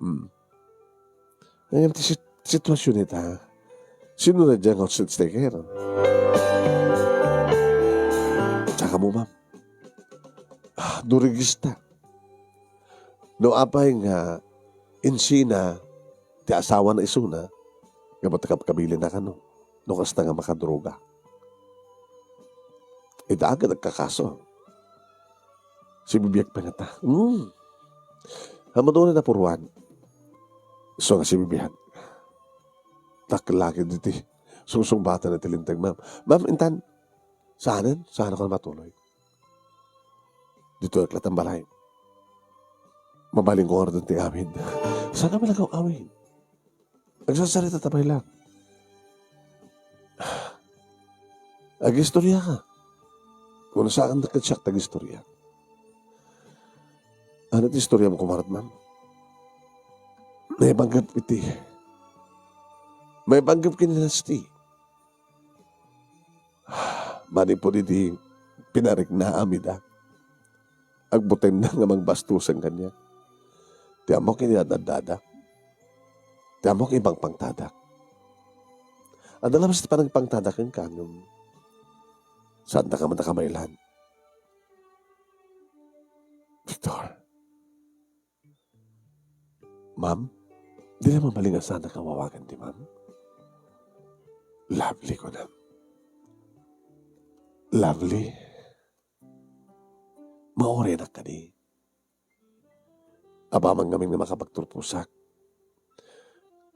Hmm. Ngayon, ti sit-, sitwasyon ita, sino na dyan ang hostage taker? Tsaka mo, ma'am. Ah, durigista. No apay nga insina ti asawa na isuna, nga ba't kapkabilin na kano? No kasta nga makadroga. Ita agad agkakaso. Sibibiag pa ngata. Hmm. Amaduna na puruan. So nga sibibiag. Taklakid diti. Sungsungbatan na ti linteg, ma'am. Ma'am, intan, saanen? Saan ako na matuloy? Dito, aklatan balay. Mabalin ko nga ti awid. Saan kami nag-awid? Nagsasarita ta pay lang. Agistorya ka. Kung saan na kadyak, tagistorya. Ano ti istorya mo, kumarat, ma'am? Naibanggap iti Maipanggep ken ni Nasty. Manipud idi pinariknaam ida, agbutenna nga mangbastusen kaniak. Ti ammok idi ad-addadak. Ti ammok ipangpangtadak. Adda lawas ti panagpangtadak kenka ngem saandak a makamaylan. Victor. Ma'am, dina mabalin a saanak a awagan ti ma'am? Lovely, kunam. Lovely. Maurenak kadi. Apaman ngamin nga makapagturposak.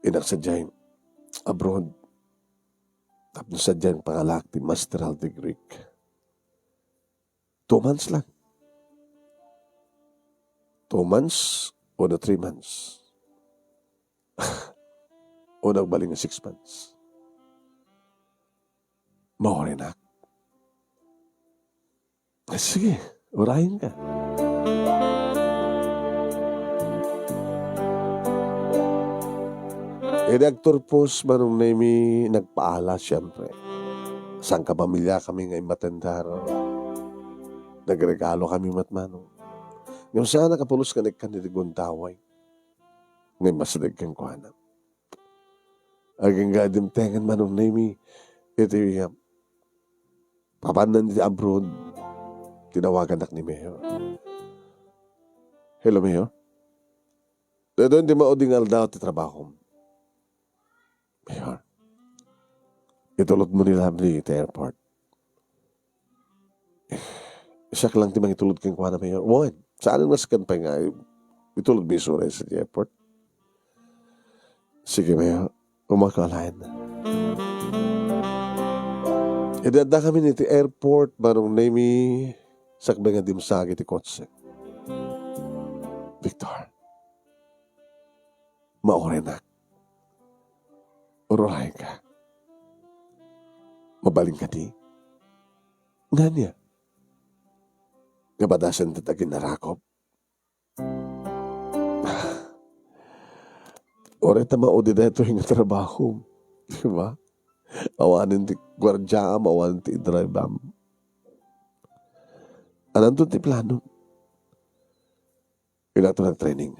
Innak sadiay abroad. Tapno sadiay pangalak ti masteral degree. Two months lang. Two months o na three months. O nagbalin nga six months. Maurenak. Ah, sige, urayenka. Idi agturpos, Manong Nemy, nagpaala, siyempre. Sangkapamiliakami nga immatender. Nagregalo kami met, Manong. Ngem saanak a pulos nga naikkan iti gundaway nga immasdeg kenkuana. Agingga dimtengen, Manong Nemy, iti, uh, papannan iti abroad, tinawagannak ni Mayor. "Hello, Mayor. Daytoy ti maudi nga aldaw ti trabahom." "Mayor, itulodmo ni Lovely iti airport." "Siak lang ti mangitulod kenkuana, Mayor." "Wen, saan nga sika pay nga itulodmo isuna sa airport?" "Sige, Mayor. Umaka alaen." Idi addakami iti airport, Manong Nemy, sakbay nga dimsagi ti kotse. "Victor, maurenak. Ururayenka. Mabalin kadi?" "Ngania?" "Nga padasen ti aginnarakop." "Uray ta maudi daytoy nga trabaho, di ba? Awanen ti guardiaam, awanen ti idriveam. Ananto ti plano?" "Innak nagtraining.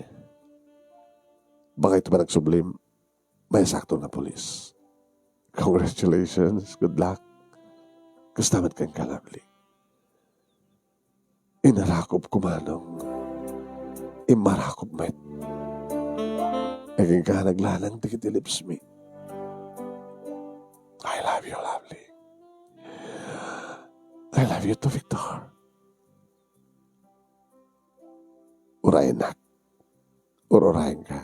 Baka iti panagsublim, maisakto nga pulis." "Congratulations. Good luck. Kasta met kenka, Lovely." Inarakop ko, Manong. Immarakop met. Agingga naglalang dagiti lips mi. "I love you, Lovely. I love you too, Victor." "Urayennak. Ururayenka.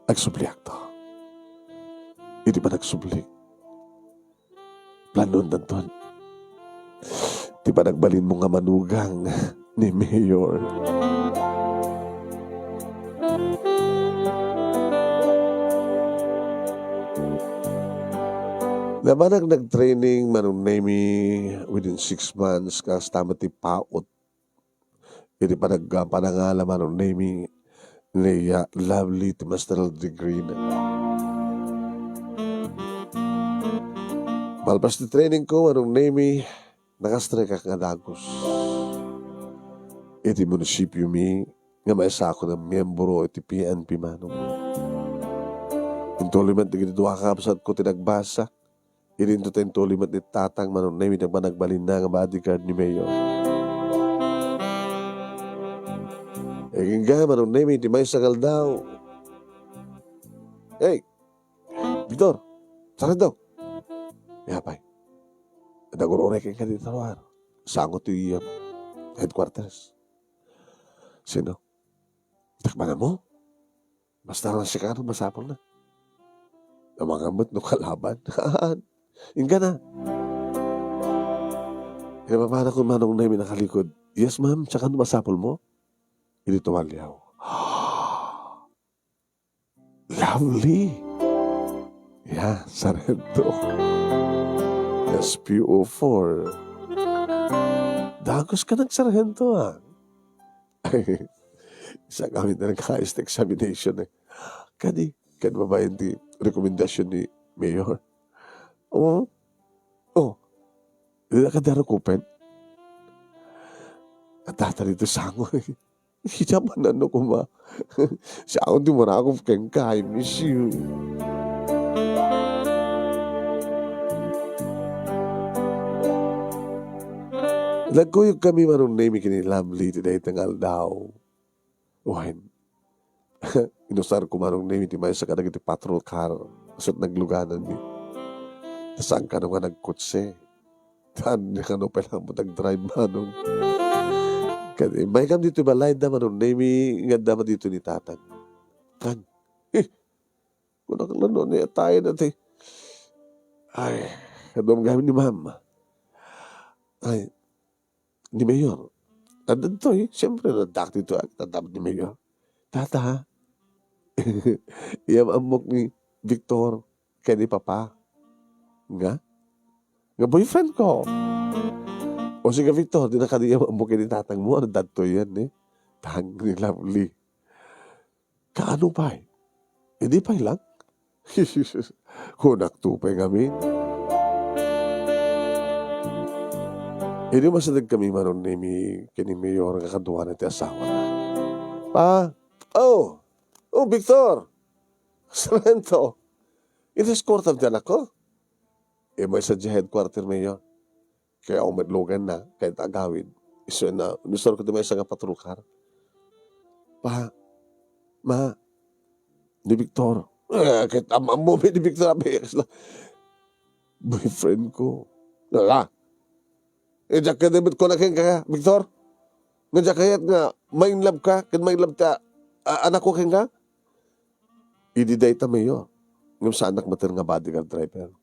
Agsubliakto." Iti panagsubli, planuendanton ti panagbalinmo nga manugang ni Mayor. Napanak nagtraining, Manong Nemy, within six months, kasta met ti paut iti panag-, panangala, Manong Nemy, ni, ah, Lovely ti master's degree na. Malpas ti training ko, Manong Nemy, nakastrikak nga dagus iti munisipio mi nga maisakon a miyembro iti P N P, Manong. Intuloy met dagiti dua a kabsatko ti nagbasa. Idinto ta intuloy met ni tatang, Manong Nemy, ti panagbalinna nga bodyguard ni Mayor. Agingga, Manong Nemy, ti maysa nga aldaw. "Hey, Victor, sarento!" "Apay?" "Nagur-uray kenka dita ruar. Sango ti, um, headquarters." "Sino?" "Takbananmo? Basta lang sika, no, masapulna." Amangan met no kalaban. Inggana. Kinapapanakkon, Manong Nemy, nakalikod. "Yes, ma'am. Saka no masapulmo?" Idi tumalliaw. "Lovely." "Yeah, Sarento. S P O four. Dagus ka nag-sarhento, ah." Ay, isakami ta nagka-examination, eh. Kadi, kadi babaen ti rekomendasyon ni Mayor. Oh. Oh. Dina kadi rukupen? Adda ditoy sangoy. Idiay manen koma. Siak ti marakup kenka, I miss you. Nagkuyogkami, Manong Nemy, ken ni Lovely iti dayta nga aldaw. Wen, inusarko, Manong Nemy, ti maysa kadagiti patrol car. Ket naglugananmi. Ta saan kano nga nagkotse. Saan kano pay laeng met agdrive, Manong. Ket immaykam ditoy balay da, Manong Nemy, nga adda met ditoy ni Tatang. Kan? Eh, kunak la no, ni atayen a ti. Ay, kaduam gayam ni Mama. Ay, ni Mayor. Adda ditoy, siyempre, adda ditoy, ah, adda ni Mayor. Tata, ha? Idiay ammok ni Victor ken ni Papa. Nga? Nga boyfriend ko. O sige, Victor, dina kadi idiay ammok ken ni tatangmo, adda ditoy, eh. Tang ni Lovely. Kaano pay? Idi pay lang? Kunakto pay ngamin. Idi umasidegkami, Manong Nemy, ken ni Mayor nga kaduana ti asawana. Pa, oh, oh, Victor! Sargento! Ineskortam ti anakko? Immay sadiay headquarter, Mayor. Kaya umadlogan na, kayat agawid. Isu na, inusarko ti maysa nga patrol car. Pa, Ma, ni Victor. Eh, ket am-ammo mi ni Victor, abi, kasla boyfriend ko. Nga, eh, diak ket met kuna kenka, Victor? Nga diak kayat nga ma-in love ka, ket ma-in love ti a-, a-, anakko kenka? Idi dayta, Mayor. Ngem saannak met nga bodyguard driver.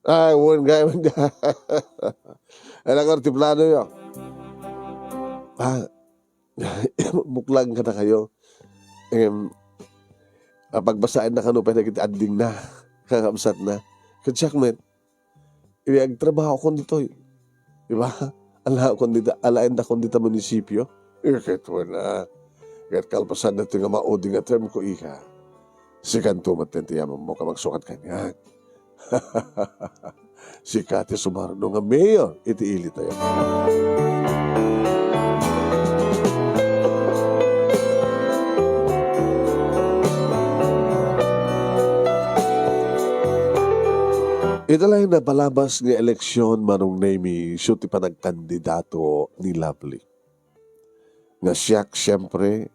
Ay, wen gayam. Ay, nakar ti plano yo. Ah, muklang ka na kayo. Em, ah, pagbasaen na kano pay dagiti adding na, kakabsat na. Ket siak met, ibi agtrabaho kon ditoy. Di ba? Ala kon dita, alaen da kon dita munisipyo. Iket wala. Ket kalpasan ditoy nga maudi nga term ko, iha. Sikanto met ti yamanmo ka magsukat kaniak. Sika ti sumarno nga mayor iti ili tayo. Ita laeng napalabas nga eleksyon, Manong Nemy, isu ti panagkandidato ni Lovely. Nga siak, siempre,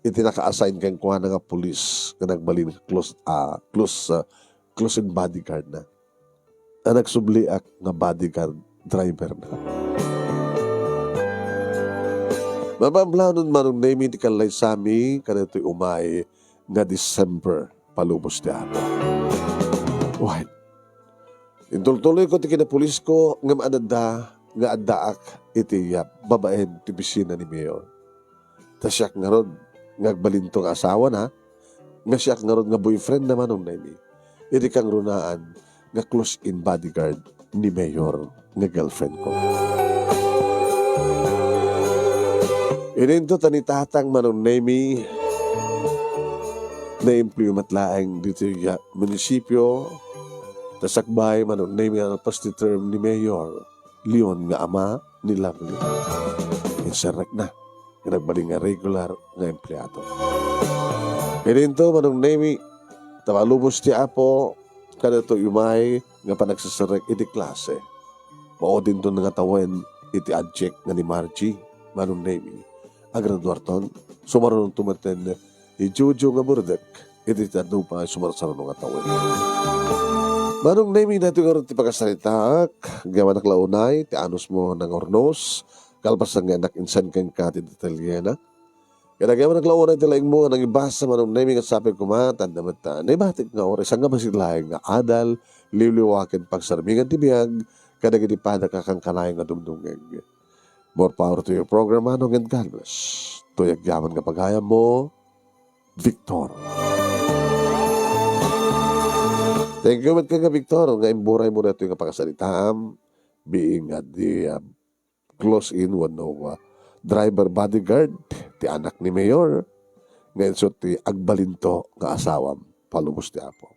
iti naka-assign kenkuana nga pulis nga nagbalin nga close, ah, close, ah, close in bodyguard na. A nagsubliak nga bodyguard driver na. Mapamplanon, Manong Nemy, ti kallaysami kadaytoy umay nga December, palubos ti Apo. Wen, intultuloyko ti kinapulisko ngem adda nga addaak iti, ah, babaen ti opisina ni Mayor. Ta siak ngarud nga agbalinto nga asawana, nga siak ngarud nga boyfriend na, Manong Nemy. Iti kangrunaan nga close in bodyguard ni Mayor nga girlfriend ko. Idinto ta ni Tatang, Manong Nemy, naimpleo met laeng ditoy munisipyo, ta sakbay, Manong Nemy, a nalpas ti term ni Mayor Leon nga ama ni Lovely. Inserrekna nga nagbalin nga regular nga empleado. Idinto, Manong Nemy, ta malubos ti Apo, kadaytoy umay nga panagserserrek iti klase. Maudinton nga tawen iti adjek nga ni Margie, Manong Nemy. Agraduarton, sumarunonto metten ni Jojo nga burdek iti tadupay sumarsaruno nga tawen. Manong Nemy, daytoy ngarud ti pakasaritaak, agyaman la unay ti anusmo nangurnos, kalpasan nga innak insan kenka ti detalyena. Ket agyaman la unay ti laingmo nga nangibasa, Manong Nemy, nga sapay koma, ta adda met ta naibatik nga oras, saan nga bassit laeng nga adal, liwliwa ken pagsarmingan ti biag kadagiti pada a kankanayon nga dumdumngeg. More power to your program, Manong, and God bless. Toy agyaman nga pagayammo, Victor. Thank you met kenka, Victor, nga imburaymo daytoy nga pakasaritaam, being a the, uh, close in wenno, uh, driver bodyguard ti anak ni Mayor, nga insuot ti agbalinto nga asawam, palubos ti Apo.